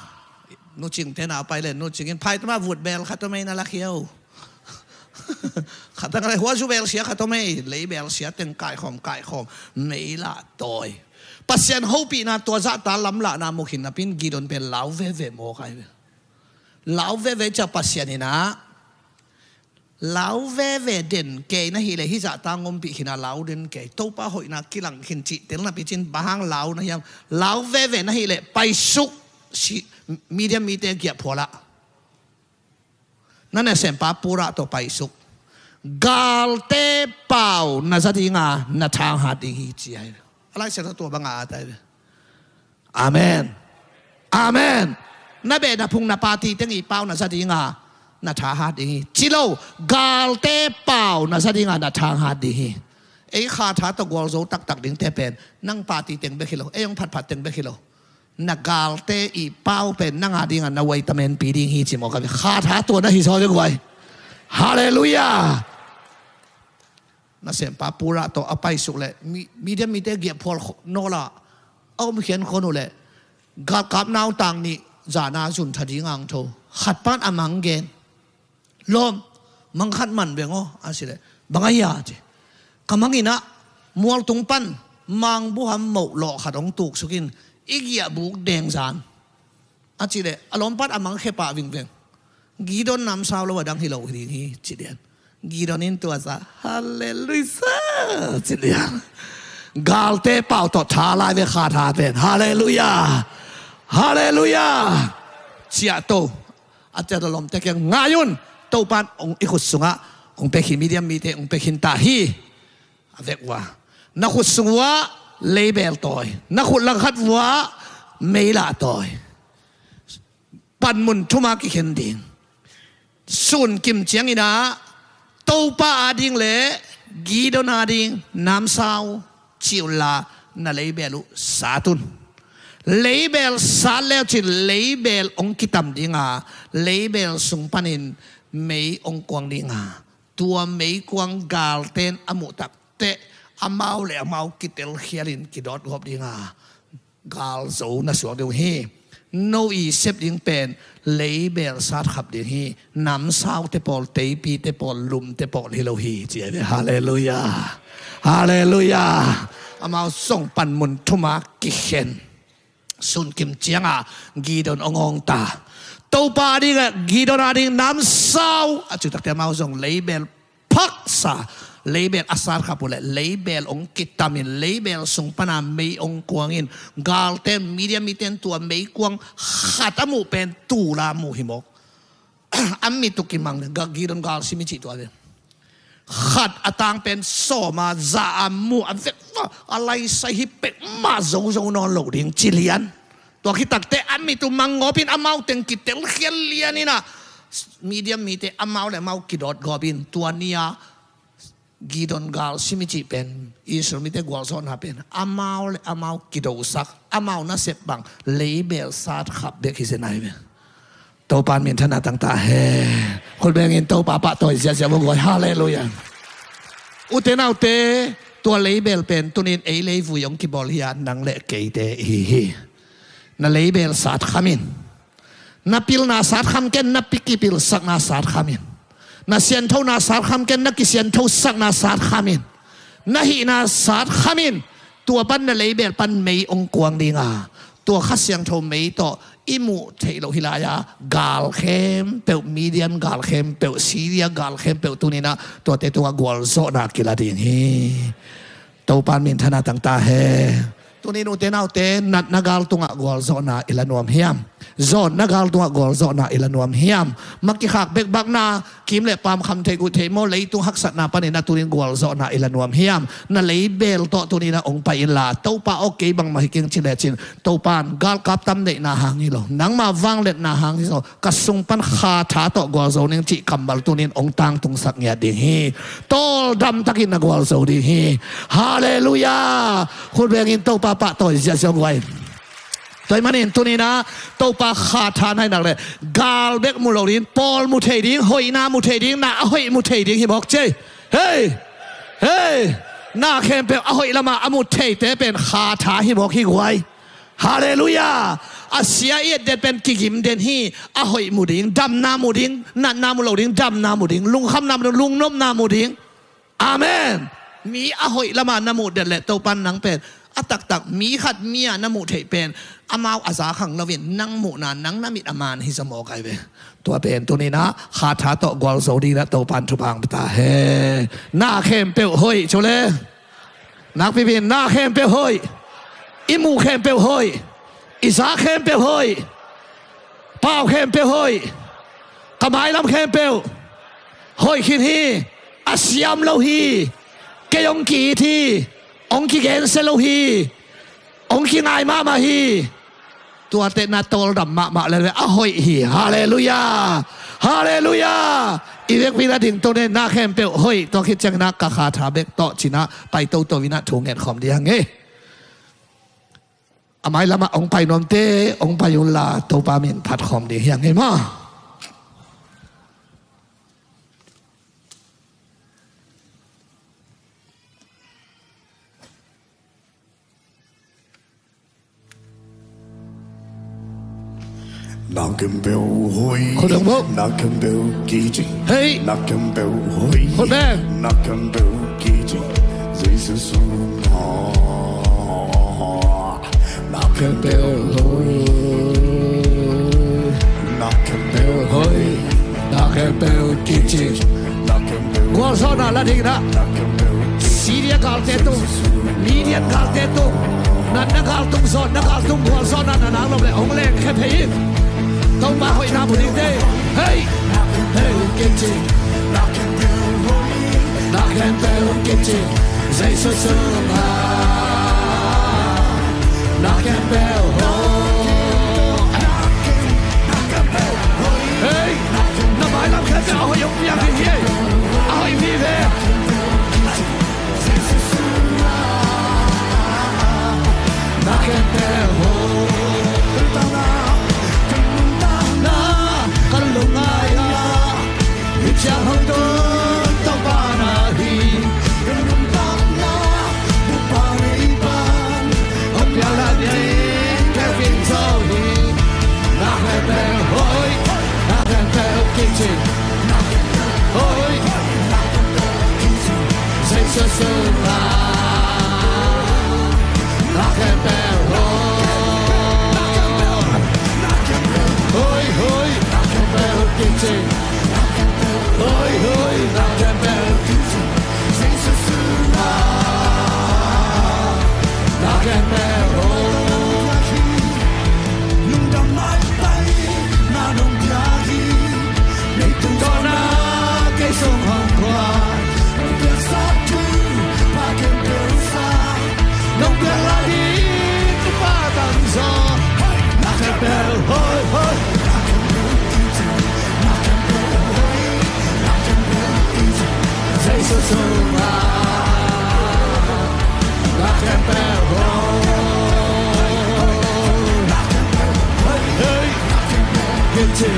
Nucing tena pai le, nucing in phaitama vut bel khat om ei na lakhia uh. Khat tang le huazu bel sia khat om ei, leibel sia teng kaikhawm, kaikhawm, meilah tawi. Pasian hopihna tua zahta lamlahna mukhin napin Gideon pen lau veve mawk ai ve. Lau veve cia Pasian inah lau veve den kei na hileh hizah tang ompih khin a lau den kei. Topa hoihna kilang khin cih tel napi cin bang hang lau na hiam? Lau veve na hileh paisuk si, Midian mite giahphualah. Na nasempa purah tawh paisuk. Galte pau na za dinga na thanghat ding hi ci ai. A laisiangtho tua banga a tai ve. Amen. Amen. Na beh na phung na pati teng i pau na za dinga na thahat ding hi. Ci lo, galte pau na za dinga na thanghat ding hi. Ei kha tha tawh gualzo taktak dingte pen nang pati teng bek hi lo, ei hong phatphat teng bek hi lo. Na galte i pau pen nang a dinga na vitamin pi ding hi ci maw ka ve. Kha tha tua na hi zaw ding vai. Halleluiah. Nasempa purah tawh a paisuk leh Midian mite giahphual nawla a om khian khon uh leh galkap nautang nih zana zun tha ding ang tho. Khat pan a mang gen. Lawm, mang khat man veng aw a ci leh, bang a hia ci. Ka mang inah mualtung pan mangbuham moh lawh khat hong tuksukin i giahbuk dengzan. A ci leh a lawmpat a mangkhe pah vingveng. Gideon namsau lo a dang hi lo hi ding hi ci lian. Gideon in tua za halleluiah ci lian. Galte pau tawh tha lai ve kha tha pen. Halleluiah. Halleluiah. Ciahto. A ciahto lawmte kiang ngai un. Topan hong i khut sungah hong pek hi, Midian mite hong pek khin ta hi. A vek uh a na khut sung uh ah leibel tawi, na khut langkhat uh ah meilah tawi. Panmun thuma kikhen ding. Sun kim cianginah Topa ading le Gideon ading namsau ci unla na leibel uh sat un. Leibel sat leucin leibel hong kitam dinga leibel sung panin mei hong kuang dinga tua meikuang galten a muh takteh amau le amau kitelkhialin kidawtgawp dinga galzo na suak ding uh hi. No i sep ding pen leibel satkhap ding hi. Namsaute pawl, teipite pawl, lumte pawl hi lo hi ci a ve. Halleluiah. Halleluiah. Amau song panmun thuma kikhen. Sunkim cianga Gideon hong awngta. Topa adinga Gideon ading namsau a ciutakte amau zong leibel phaksa, leibel a satkhap uh leh leibel hong kitamin leibel sung pana mei hong kuangin galte Midian miten tua meikuang khat a muh pen tula muh hi mawk. A mit uh kimang le Gideon galsim i cih tua ve. Khat a tang pen sawma za a muh a vek va a laisai hi pekmah zozo nawn lo ding ci lian. Tua khitakteh a mit uh manggawpin amau teng kitelkhial lianinah Midian mite amau le amau kidawtgawpin tua ni-a Gideon galsim i cih pen Israel mite gualzawhna pen amau le amau kidosak, amau nasep bang leibel satkhap bek hi zen ahi ve. Topan minthanna tangta he. Khut bengin Topa pahtawi ziahziah vua guai. Halleluiah. Ute naute, tua leibel pen tunin ei leivui hong kibawl hi-a nang le keite ihi hi. Na leibel satkhamin. Na pilna satkham ken, na pi kipilsakna satkhamin. Na sianthona satkham ken, na kisianthosakna satkham in. Na hihna satkham in. Tua pan na leibel pan mei hong kuang ding a, tua Kha Siangtho mei tawh i muh theih loh hi lai-a, gal khempeuh, Midian gal khempeuh, Syria gal khempeuh tuni-in ah tuate tungah gualzawhna kila ding hi. Topa'n minthanna tang ta hen. Tuni-in ute naute, natna gal tungah gualzawhna i la nuam hiam? Zawnna gal tungah gualzawhna i la nuam hiam? Mah kikhak bekbakna, kim le paam, kham theih guih theih maw, leitung haksatna panin ah tuni-in gualzawhna i la nuam hiam? Na leibel tawh tuni-in ah hong pai inla, Topa aw, kei bangmah hi keng, ci lecin, Topa'n galkap tam neihna hang hi lo, nangma vangliatna hang hi lo, ka sung pan Kha tha tawh gualzo ning cih kammal tuni-in hong tangtungsak ngiat ding hi. Tawldam takin na gualzo ding hi. Halleluiah. Khut bengin Topa pahtawi ziahziah guai. Tua ahih manin tuni-in ah Topa Kha tha na hih nak leh, gal bek mu lo ding, pawl mu thei ding, hoihna mu thei ding, na a hoih mu thei ding hi mawk, ci ei. Hei! Hei! Na khempeuh a hoih lamah a mu theite pen Kha tha hi mawk hi guai. Halleluiah. A sia i et den pen kigim den hi. A hoih mu ding, damna mu ding, natna mu lo ding, damna mu ding, lungkhamna mu ding, lungnopna mu ding. Amen. Mi a hoih lamah na muh den leh Topa'n nang pen a taktak mi khat mi-a na muh theih pen amau a za khang loin nang muhna, nang na mit a man hi zaw mawk ai ve. Tua pen tuni-in ah Kha tha tawh gualzo dingin ah Topa'n thupha hong pia ta hen. Na khempeuh hoih, ci le. Nakpipi in, na khempeuh hoih. I muh khempeuh hoih. I za khempeuh hoih. Pau khempeuh hoih. Ka mailam khempeuh hoih khin hi. A siam lo hi. Kei hong ki-it hi. Hong kigensia lo hi. Hong kingai mahmah hi. Tuate na tawldam mahmah leh a hoih hi. Halleluiah. Halleluiah. I vekpi-in a dingto ne, na khempeuh hoih. Tua khit ciangin ah ka Kha tha bek tawh ci-in ah pai toto-in ah thu ngen khawm ding hi. A mailamah hong pai nuamte hong pai unla, Topa min phat khawm ding hi hang ei maw. Na khempeuh hoih. Khut hong bawh. Na khempeuh kici. Hei. Na khempeuh hoih. Khut beng. Na khempeuh kici. Jesu sungah. Na khempeuh hoih. Na khempeuh hoih. Na khempeuh kici. Na khempeuh. Gualzawhna la dingin ah. Na khempeuh. Syria galte tung, Midian galte tung, natna gal tung, zawnna gal tung, gualzawhna na nang lo leh hong lengkhia phei in. Topa hoihna mu dingte. Hei! Na khempeuh kici. Na khempeuh hoih. Na khempeuh kici. Jesu sungah. Na khempeuh hoih. Hei! Na mailam khempeuh a hoih hong piang ding hi. A hoih vive. Na khempeuh hoih. Na ka lungngai ah. Hih ciang hong tun Topa na hi. Ka nuntakna Topa nei pan. Hong piang lai ding kei vin zo hi. Na khempeuh hoih. Na khempeuh kici. Hoih. Jesu sungah. Na khempeuh hoih. Hoih, hoih. Na khempeuh kici. Hoih, hoih, na khempeuh. Jesu sungah. Na khempeuh hoih. Lungdam maitai na nong piak hi. Leitung dawnna kei sung hong guan. Hong piaksa thu pa khempeuh sa. Nong piak lai ding Topa tamzaw. Na khempeuh hoih, hoih. Jesu sungah. Na khempeuh hoih. Hoih, hoih. Kici.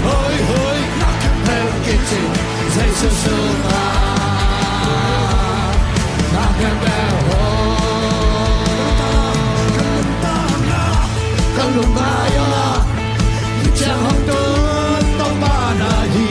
Hoih, hoih. Hoih, kici. Jesu sungah. Na khempeuh hoih. Ka lungngai ah. Hih ciang hong tun Topa na hi.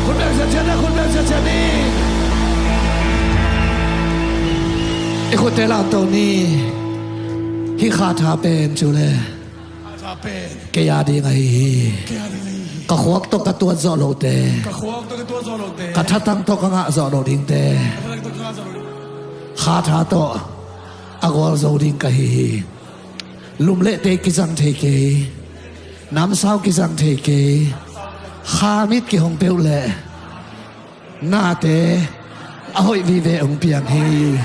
Khut beng ziahziah ni, khut beng ziahziah ni. I khutte la to ni. Hih kha tha pen cu le. Kha tha pen. Kei a ding ahi hi. Kei a ding ahi hi. Ka khuak tawh ka tuat zawh lote. Ka khuak tawh ka tuat zawh lote. Ka thatang tawh ka ngah zawh loh dingte. Ka thatang tawh ka ngah zawh loh ding. Kha tha tawh a gualzo ding ka hi hi. Lum le tei kizang thei kei. Namsau kizang thei kei. Kha mit kihong peuh leh nate a hoih vive hong piang hi.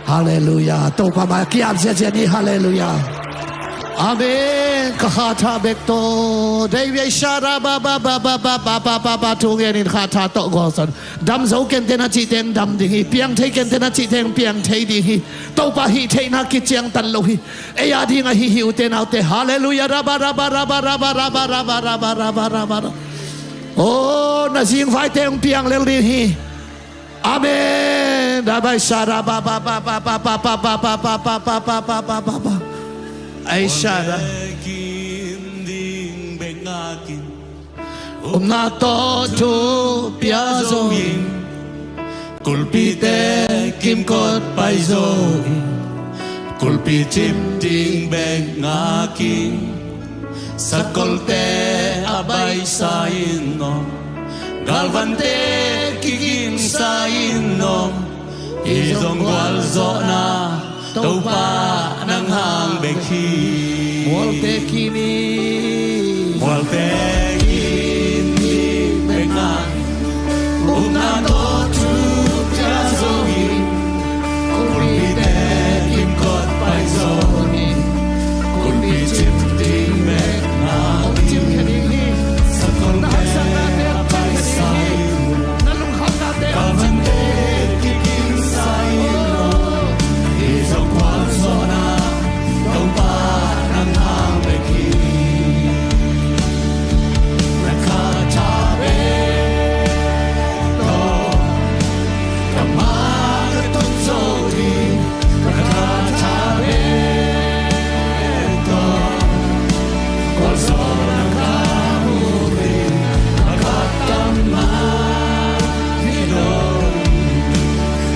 Halleluiah. Topa mai kiap ziahziah ni. Halleluiah. Amen. Ka kha tha bek tawh. David Shara ba ba ba ba ba ba ba ba ba thungen in kha tha tawh gualzawh. Dam zo kenteh na cih teng dam ding hi. Piang thei kenteh na cih teng piang thei ding hi. Topa hih theihna kiciangtan lo hi. Ei a ding ahi hi ute naute. Halleluiah. Raba raba raba raba raba raba raba raba raba. Oh, na zingvaite hong piang lel ding hi. Amen. Dabai sara ba ba ba ba ba ba ba ba ba ba ba ba ba ba ba ba. Ai sara. Upna tawh thu pia zo in, kulpite kimkot pai zo in, kulpi cip ding bek ngak in, sakolte a baisa in om, galvante kigingsa in om, hi zong gualzawhna Topa nang hang bek hi. Mualte kim in, mualte kim in bek ngak in, upna tawh thu pia zo in, kulpite kimkot pai zo in, kulpi cip ding bek ngak in, sakolte a baisa in, galvante kigingsa in om, hi zong gualzawhna Topa nang hang bek hi. Na khat a bek tawh ka ma ka tun zo ding, na khat a bek tawh gualzawhna ka mu ding, na khat tam man hi lo,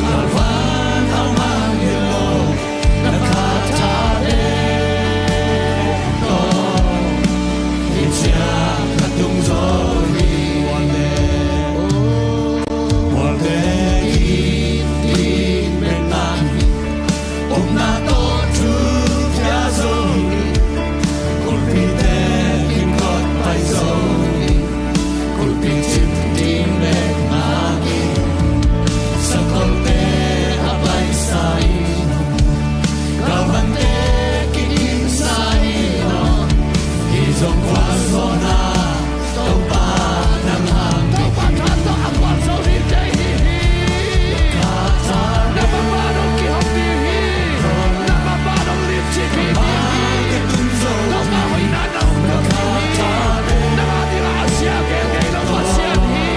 galvan tam man hi lo, na khat a bek tawh hi ciang ka tung zo hi. Mualte kim in bek ngak in, upna tawh thu pia zo in, kulpite kimkot pai zo in, kulpi cip ding bek ngak in, sakolte a baisa in om, galvante kigingsa in om, hi zong gualzawhna Topa nang hang bek hi. Topa tha tawh a gualzo ding hi hi. Na mama dong kihong ding hi. Na mama dong limci ding hi. Topa hoihna na hong dong ding hi. Nang a dingin a sia gelgel lo Pasian hi.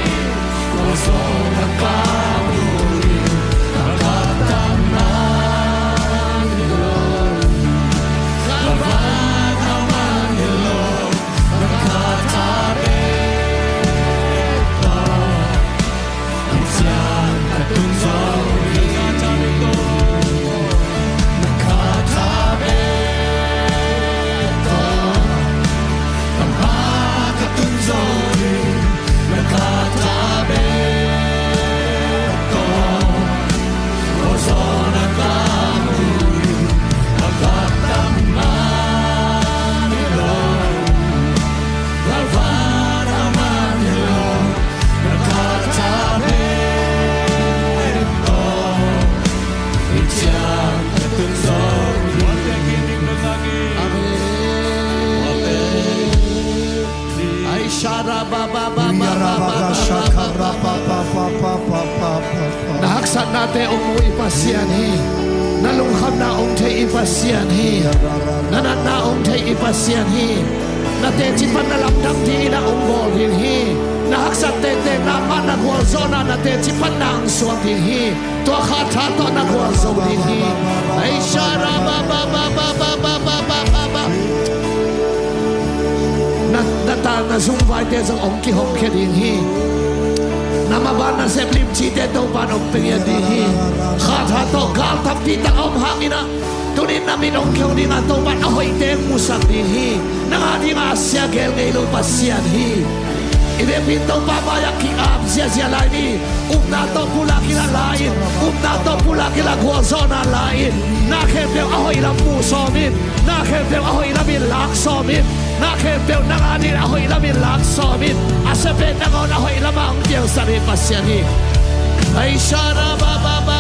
Amen. Ai, sha ra ba ba ba ba ba ba ba ba ba. Na haksatnate hong mu i Pasian hi. Na lungkhamna hong thei i Pasian hi. Na natna hong thei i Pasian hi. Na teci pan na lamdang dingin a hong bawl ding hi. Na haksat tektek na mah na gualzawhna na teci pan na hong suak ding hi. Tua khat tha tawh na gualzo ding hi. Ai, sha ra ba ba ba ba. Na, na ta na zungvaite zong hong kihong khia ding hi. Na maban na sep limcite Topa'n hong pia ngiat ding hi. Khat tha tawh gal tampi tak a om hangin ah, tuni-in na mit hong khial ding a, Topa'n a hoihte hong musak ding hi. Nang a dingin a sia gel ngei lo Pasian hi. I vekpi in Topa mai-ah ki-ap ziahziah lai ni. Upna tawh pulak in a la in, upna tawh pulak in a gualzawhna la in. Na khempeuh a hoih lam mu sawm in, na khempeuh a hoih lam in lak sawm in, na khempeuh nang a dingin a hoih lam in lak sawm in. A sia pen nangawn a hoih lamah hong piangsak hi Pasian hi. Ai, sha ra ba ba ba.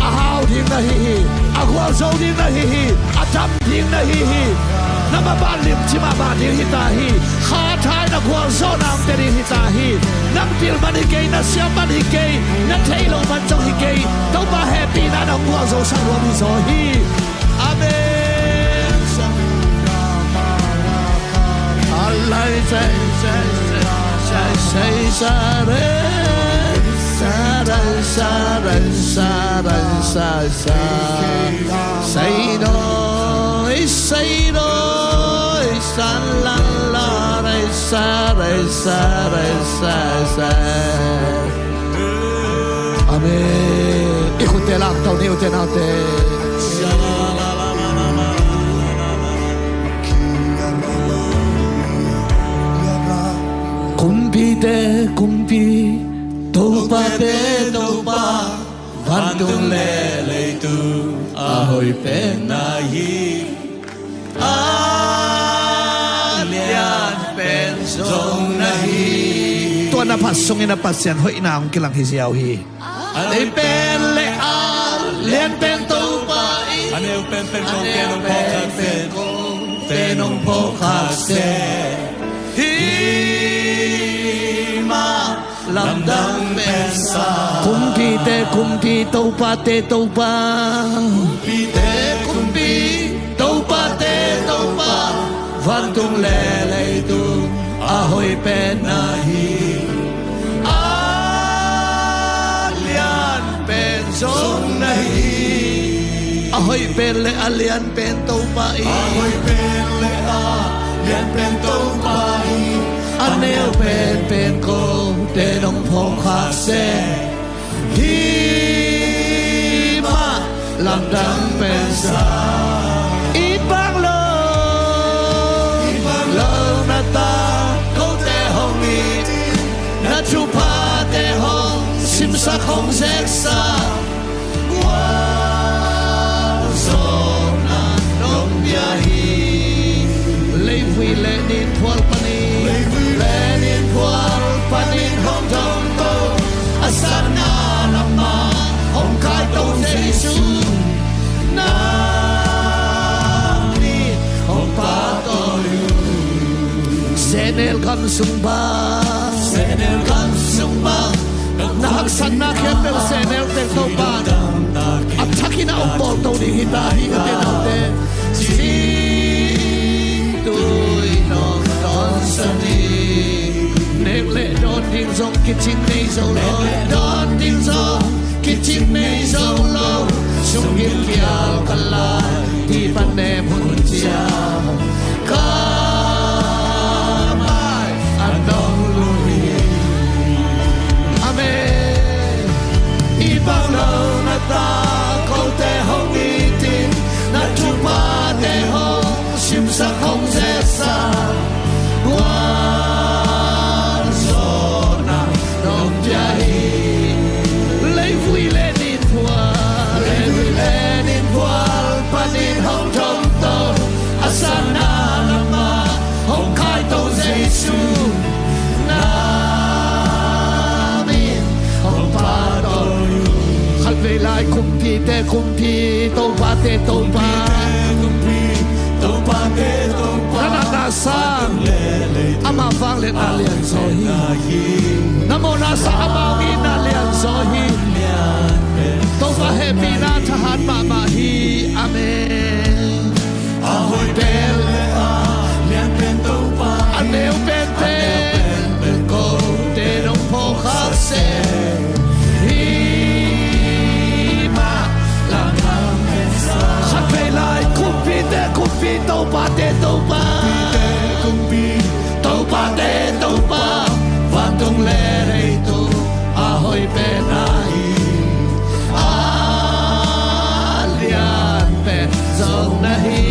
A hau ding na hi hi. A Mah ban limci mahmah ding hi ta hi. Kha thaina gualzawhna omte ding hi ta hi. Nang pil man hi kei, na siam man hi kei, na theih loh man zong hi kei. Topa hehpihna nang gualzo sak nuam hi zaw hi. Amen. Amen. I khutte lak to ni, ute naute. Kumpite kumpi, topate topa, vantung le leitung a hoih pen na hi. A lian pen zong na hi. Tua na phat sungin a Pasian hoihna hong kilang hi ziau hi. A nei pen le a lian pen Topa in, a neu pen pen ko te nong phawk khak se, a neu pen pen ko te nong phawk khak se. Hi mah lamdang pen sa. Kumpite kumpi, topate topa. Kumpite kumpi, topate topa. Vantung le leitung a hoih pen na hi. A lian pen zong na hi. A hoih pen le a lian pen Topa hi. A hoih pen le a lian pen Topa hi. A neu pen pen ko te nong phawk khak se. Hi mah lamdang pen sa. I bang lo, i bang lo na ta, kote hong it, na thuphate hong simsak hong zeksa. Gualzawhna nong pia hi. Leivui le nin phual panin, leivui le nin phual panin hong dong to. A sanna lamah hong kaito Jesu, na min hong pahtawi uh. Sehnel gam sung bang, sehnel gam sung bang, na haksatna khempeuh sehnel teng Topa a thakin a hong bawlto ding hi ta hi, ute naute. Citui nong dawnsak ding, nek le dawn ding zong kicing nei zo lo, nek le dawn ding zong kicing nei zo lo. Sunggil kial ka lai, ti pan nem hun cia ka mai a nong lui. Amen. I bang lo na ta, kote hong it in, na thuphate hong simsak hong zeksa. Gualzawhna nong pia hi. Leivui le nin phual, leivui le nin phual panin hong dong to. A sanna lamah hong kaito Jesu, na min hong pahtawi uh. Khatvei lai kumpite kumpi, topate Topa. Kumpite kumpi, topate Topa. Na natna sang amah vangliatna lian zaw hi. Na mawhna sang amah itna lian zaw hi. Topa hehpihna thahat mahmah hi. Amen. A hoih pen le a lian pen Topa, a neu pen pen, a neu pen pen kote nong phawk khak se. Hi mah lamdang pen sa. Khatvei lai kumpite kumpi, topate Topa. Kumpite kumpi, topate Topa. Vantung le leitung a hoih pen na hi. A lian pen zong na hi.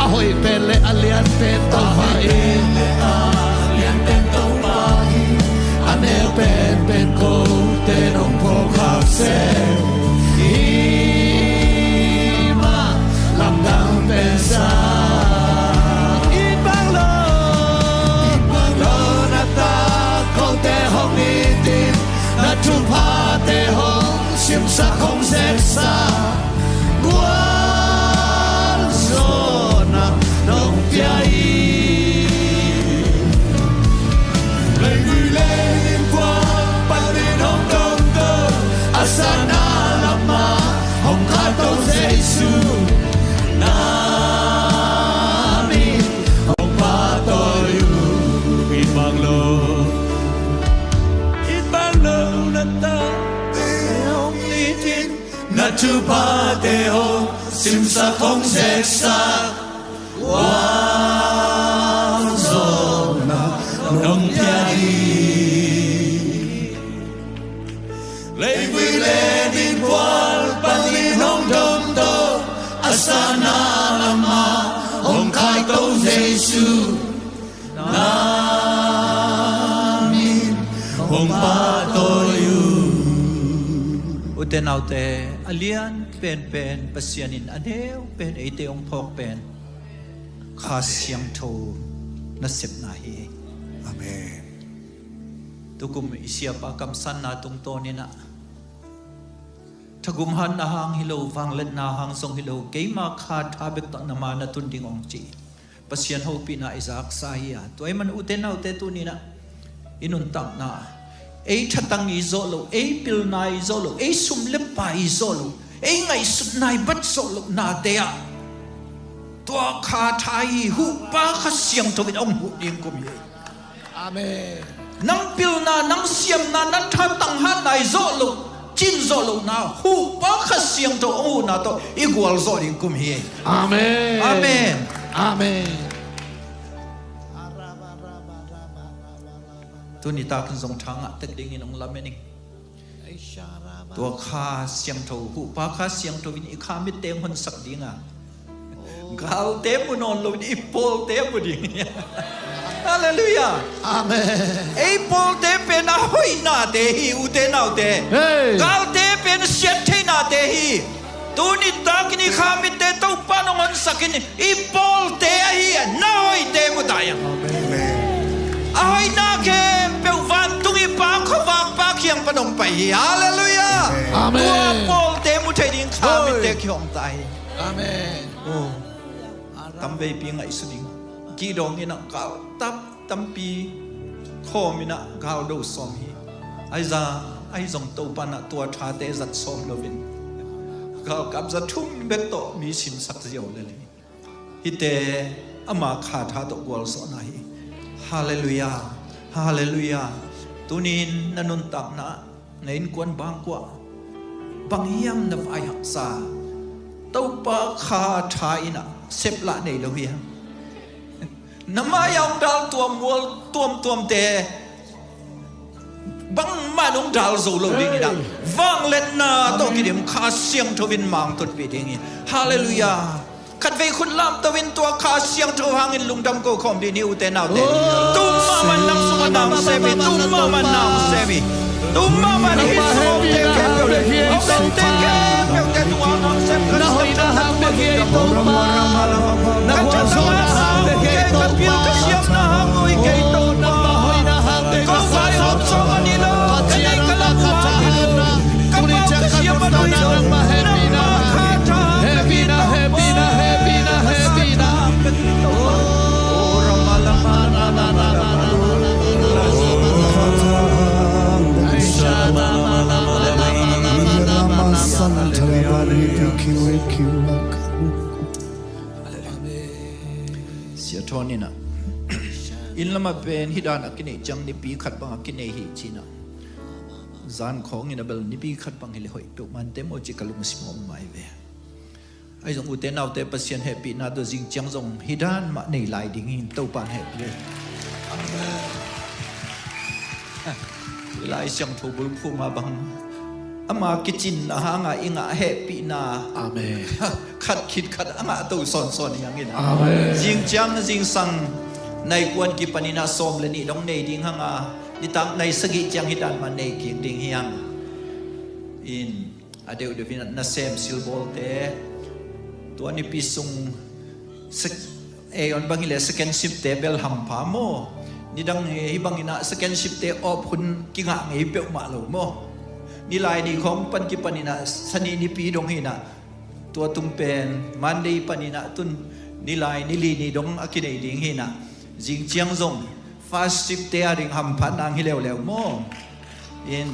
A hoih pen le a lian pen Topa hi. A hoih pen le a lian pen Topa hi. A neu pen pen kote nong phawk khak se. Hi mah lamdang pen sa. I bang lo, i bang lo na ta, kote hong it in, na thuphate hong simsak hong zeksa. Gualzawhna lo. It bang lo na tate hong nitin, na thuphate hong simsak hong zeksak, gualzawhna nong pia hi. Leivui le ningkual panin hong domto, a sana lamah hong khaito Jesu, na min hong pahtawi uh. Ute naute, a lian penpen Pasian in a neu pen eite hong phawk pen Kha Siangtho nasepna hi. Amen. Tukum i siapa kamsanna tungtawnin ah, thagum hatna hang hi lo, vangliatna hang zong hi lo, keima kha tha bek tawh na ma na tun ding hong ci. Pasian hopihna i zaksa hi a, tua ahih man ute naute, tuni-in ah i nuntakna, ei thatang i zawh loh, ei pilna i zawh loh, ei sum le pai i zawh loh, ei ngaihsutna i bat zawh loh nate ah, tua kha tha hi, huhpa Kha Siangtho in hong huh ding kum hi. Amen. Nang pilna, nang siamna, na thatang hatna i zawh loh, cin zawh lohna, huhpa Kha Siangtho hong huhna tawh i gualzawh ding kum hi. Amen. Amen. Amen. Tuni takin zong tha ngah tek dingin hong lamen ing. Tua Kha Siangtho, huhpa Kha Siangtho in i kha mitte hong honsak ding a, galte mu nawn loin i pawlte mu ding hi. Halleluiah. Amen. Ei pawlte pen a hoihnate hi, ute naute. Hey. Galte pen siat theihnate hi. Tuni takin i kha mitte Topa in hong honsak in, i pawlte ahi a, na hoihte mu ta hi hang. Amen. A hoihna khempeuh vantung i Pa, khuavak Pa kiang pan hong pai hi. Halleluiah. Amen. Tua pawlte mu thei ding kha mitte kihong ta hi. Amen. Oh. Tamveipi ngaihsun ing. Kidawng in ah gal tap tampi khawm in ah gal do sawm hi. Ahi zong, ahi zong Topa in ah tua thate zat sawm loin, galkap za thum bek tawh mi simsak ziau lel hi. Hihte ama kha tha tawh gualzawhna hi. Halleluiah. Halleluiah. Tuni-in na nuntakna, na innkuan bangkua, bang hiam na vaihaksa? Topa kha tha in ah seplah nei lo hiam? Na mai-ah hong dal tuammual tuamtuamte bangmah in hong dal zo lo ding in ah, vangliatna tawh kidim Kha Siangtho in mangtunpih ding hi. Halleluiah. Khatvei khut lamto in tua Kha Siangtho hangin lungdam ko khawm dih ni, ute naute. Tum mahmah in nang sungah na hong sem hi, tum mahmah in na hong sem hi. Tum mahmah in hih sungah omte khempeuh, omte khempeuhte tungah na hong sem Kha Siangtho na tungah lungdam ko. Ka thatang hang hong uh kei, ka pil ka siamna hang uh hi kei Topa. Ko vaihawm sawm a ni lo, ka neih ka lak uh hang hi lo. Ka pau ka siam a nuih lo, nangmah kha tha bek hi Topa. Sia Thawn in ah, inn lamah pen hih dan a kineih ciang nipi khat bang a kineih hi ci-in ah, zan khawng in ah bel nipi khat bang hi leh hoih peuhmah te maw ci ka lungsim a om mai ve. Ahi zong ute naute, Pasian hehpihna tawh zing ciang zong hih dan mah nei lai ding hi, Topa in hehpih. Amen. Lai Siangtho bulphuh mah bang, ama kicinna hanga i ngah hehpihna, amen, khat khit khat a ngahto sawnsawn hi hang in ah. Amen. Zing ciang zingsang nai kua kipanin ah sawm le nih dong nei ding hanga, nitak nai sagih ciang hih dan mah nei kik ding hi hang in. A deuhdeuh in ah nasem silbawlte, tua nipi sung sek-, ei on bang hileh second shift te bel hampha maw? Nidang hi, hih bangin ah second shift te off hun kingah ngei peuhmah lo maw? Nilai ni khawng pan kipanin ah Sani nipi dong hi in ah, tua tung pen Monday panin ah tun Nilai, Nili ni dong a kinei ding hi in ah, zing ciang zong first shift te a ding hamphatna hi leuleu maw? In,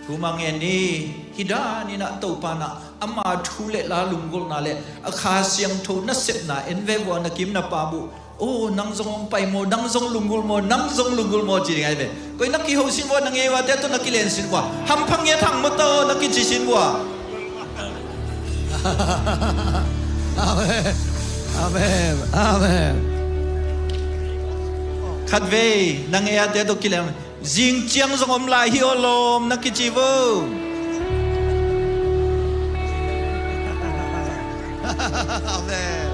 thu mah ngen ni, hih dan in ah Topa in ah ama thu le la lunggulhna le a Kha Siangtho nasepna en ve vua, na kim na pam uh, Oh, nang zong hong pai maw, nang zong lunggulh maw, nang zong lunggulh maw ci ding ahi ve. Koi na kiho sin vua, na ngei vate tawh na kilen sin vua. Hampha ngiat hang maw tawh na kici sin vua. Amen. Amen. Amen. Khatvei na ngei ate tawh kilen. Zing ciang zong om lai hi aw lawm na kici vo. Amen.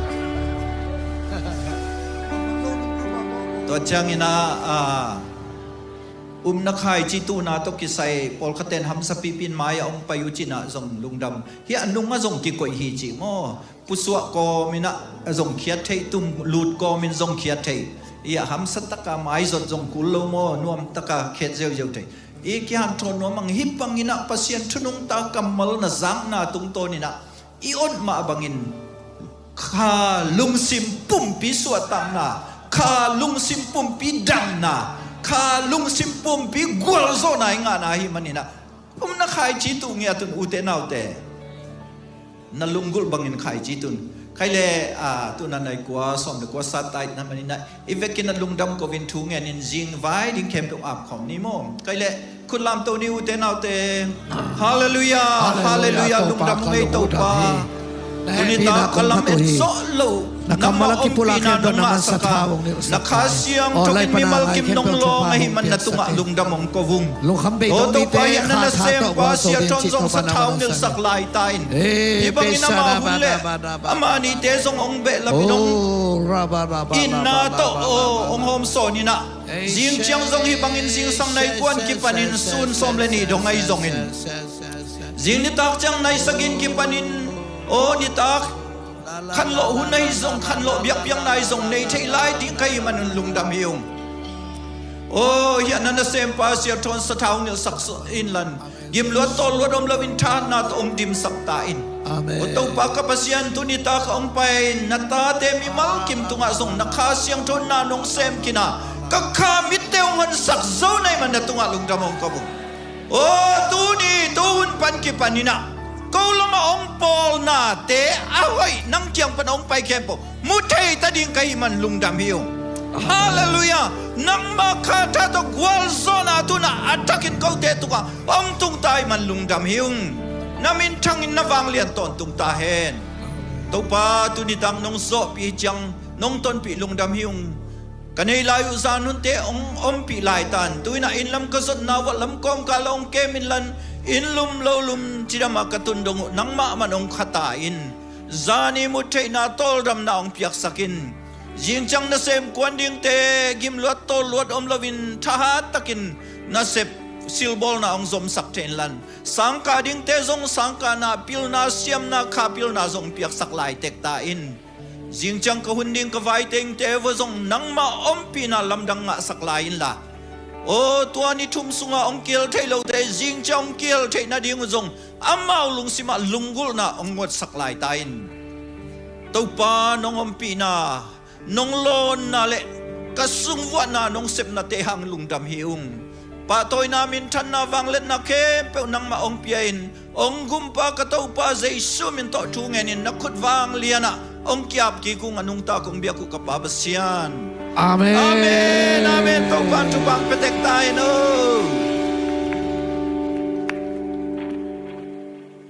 Tua ciangin ah, ah, umna khaici tuhna tawh kisai pawlkhaten hamsa pipi in mai-ah hong pai uh cinah zong lungdam. Hih a nungah zong kikoih hi ci maw? Pusuah kawmin ah zong khiat thei, tum lut kawmin zong khiat thei. Ia hamsa taka maizot zong kul lo maw, nuam taka khiat ziauziau thei. I kihanthawn nuam ang hih bangin ah Pasian thu nungta kammal na zakna tungtawnin ah i on mah bangin kha lungsim pumpi suahtakna, kha lungsim pumpi damna, kha lungsim pumpi gualzawhna i ngahna ahih manin ah umna khaici tuh ngiat un ute naute. Na lunggulh bangin khaici tun. Khai le, ah, tuna nai kua, sawm le kua sat ta i hih manin ah i vekin a lungdam ko-in thu ngenin zing vai ding khempeuh ap khawm ni maw. Khai le, khut lamto ni ute naute. Halleluiah, halleluiah, lungdam ngei Topa. Tuni tak ka lamet zawh loh na kammal a kipuak a ompihna nong ngahsak a, na Kha Siangtho in mimal kim nong lawng ahih man na tungah lungdam hong ko ung. Aw Topa, hiah na nasempa Sia Thawn zong sathau nilhsak lai ta in. Hih bangin ama hun le ama nite zong hong behlap in hong itna tawh aw hong hawmsawn in ah, zing ciang zong hih bangin zingsang nai kuan kipanin sun sawm le nih dong ahi zongin, zing nitak ciang nai sagih kipanin aw nitak khanlawh hun ahi zong, khanlawh biakpiakna ahi zong nei thei lai ding ka hih manun lungdam hi ung. Aw hiah na nasempa Sia Thawn sathau nilhsak inla, gimluat tawlluat om loin thahatna tawh hong dimsak ta in. Aw Topa ka Pasian, tuni tak a hong pai na tate mimal kim tungah zong na Kha Siangtho in na nong sem khin a, ka kha mitte hong honsak zo na hih man na tungah lungdam hong ko ung. Aw tuni tuhun pan kipanin ah ko lamah hong pawlnate a hoih nang kiang pan hong pai khempeuh mu thei ta ding ka hih man lungdam hi ung. Halleluiah. Nangmah kha tha tawh gualzawhna tunah a thakin kote tungah hong tungta ahih man lungdam hi ung. Na minthangin na vanglian tawntung ta hen. Topa tuni tak nong zawhpih ciang nong tonpih lungdam hi ung. Ka nei lai uh zan hunte hong ompih lai ta in. Tu-in ah inn lam ka zotna uh ah lam kawmkal ah hong kem inla, inn lum lo lum cidam ah ka tun dong uh nangmah man hong kha ta in. Zani mu theihna tawldamna hong piaksak in. Zing ciang nasem kuan dingte gimluat tawlluat om loin thahat takin nasep silbawlna hong zomsak thei inla, sangkah dingte zong sangkahna, pilna, siamna, kha pilna zong piaksak lai tek ta in. Zing ciang ka hun ding ka vai dingte vua zong nangmah ompihna lamdang ngahsak lai inla, aw tua ni thum sungah hong kihel thei lote zing ciang hong kihel theih nading uh zong amau lungsimah lunggulhna hong ngotsak lai ta in. Topa nong ompihna, nong lawnna le ka sungvuahna nong sepnate hang lungdam hi ung. Pahtawina, minthanna, vangliatna khempeuh nangmah hong pia in, hong gumpa ka Topa Jesu min tawh thu ngenin na khut vanglianah hong ki-ap kik ung a nungta kong biak uh ka Pa Pasian. Amen. Amen, amen. Topa in thupha hong pia tek ta hen aw.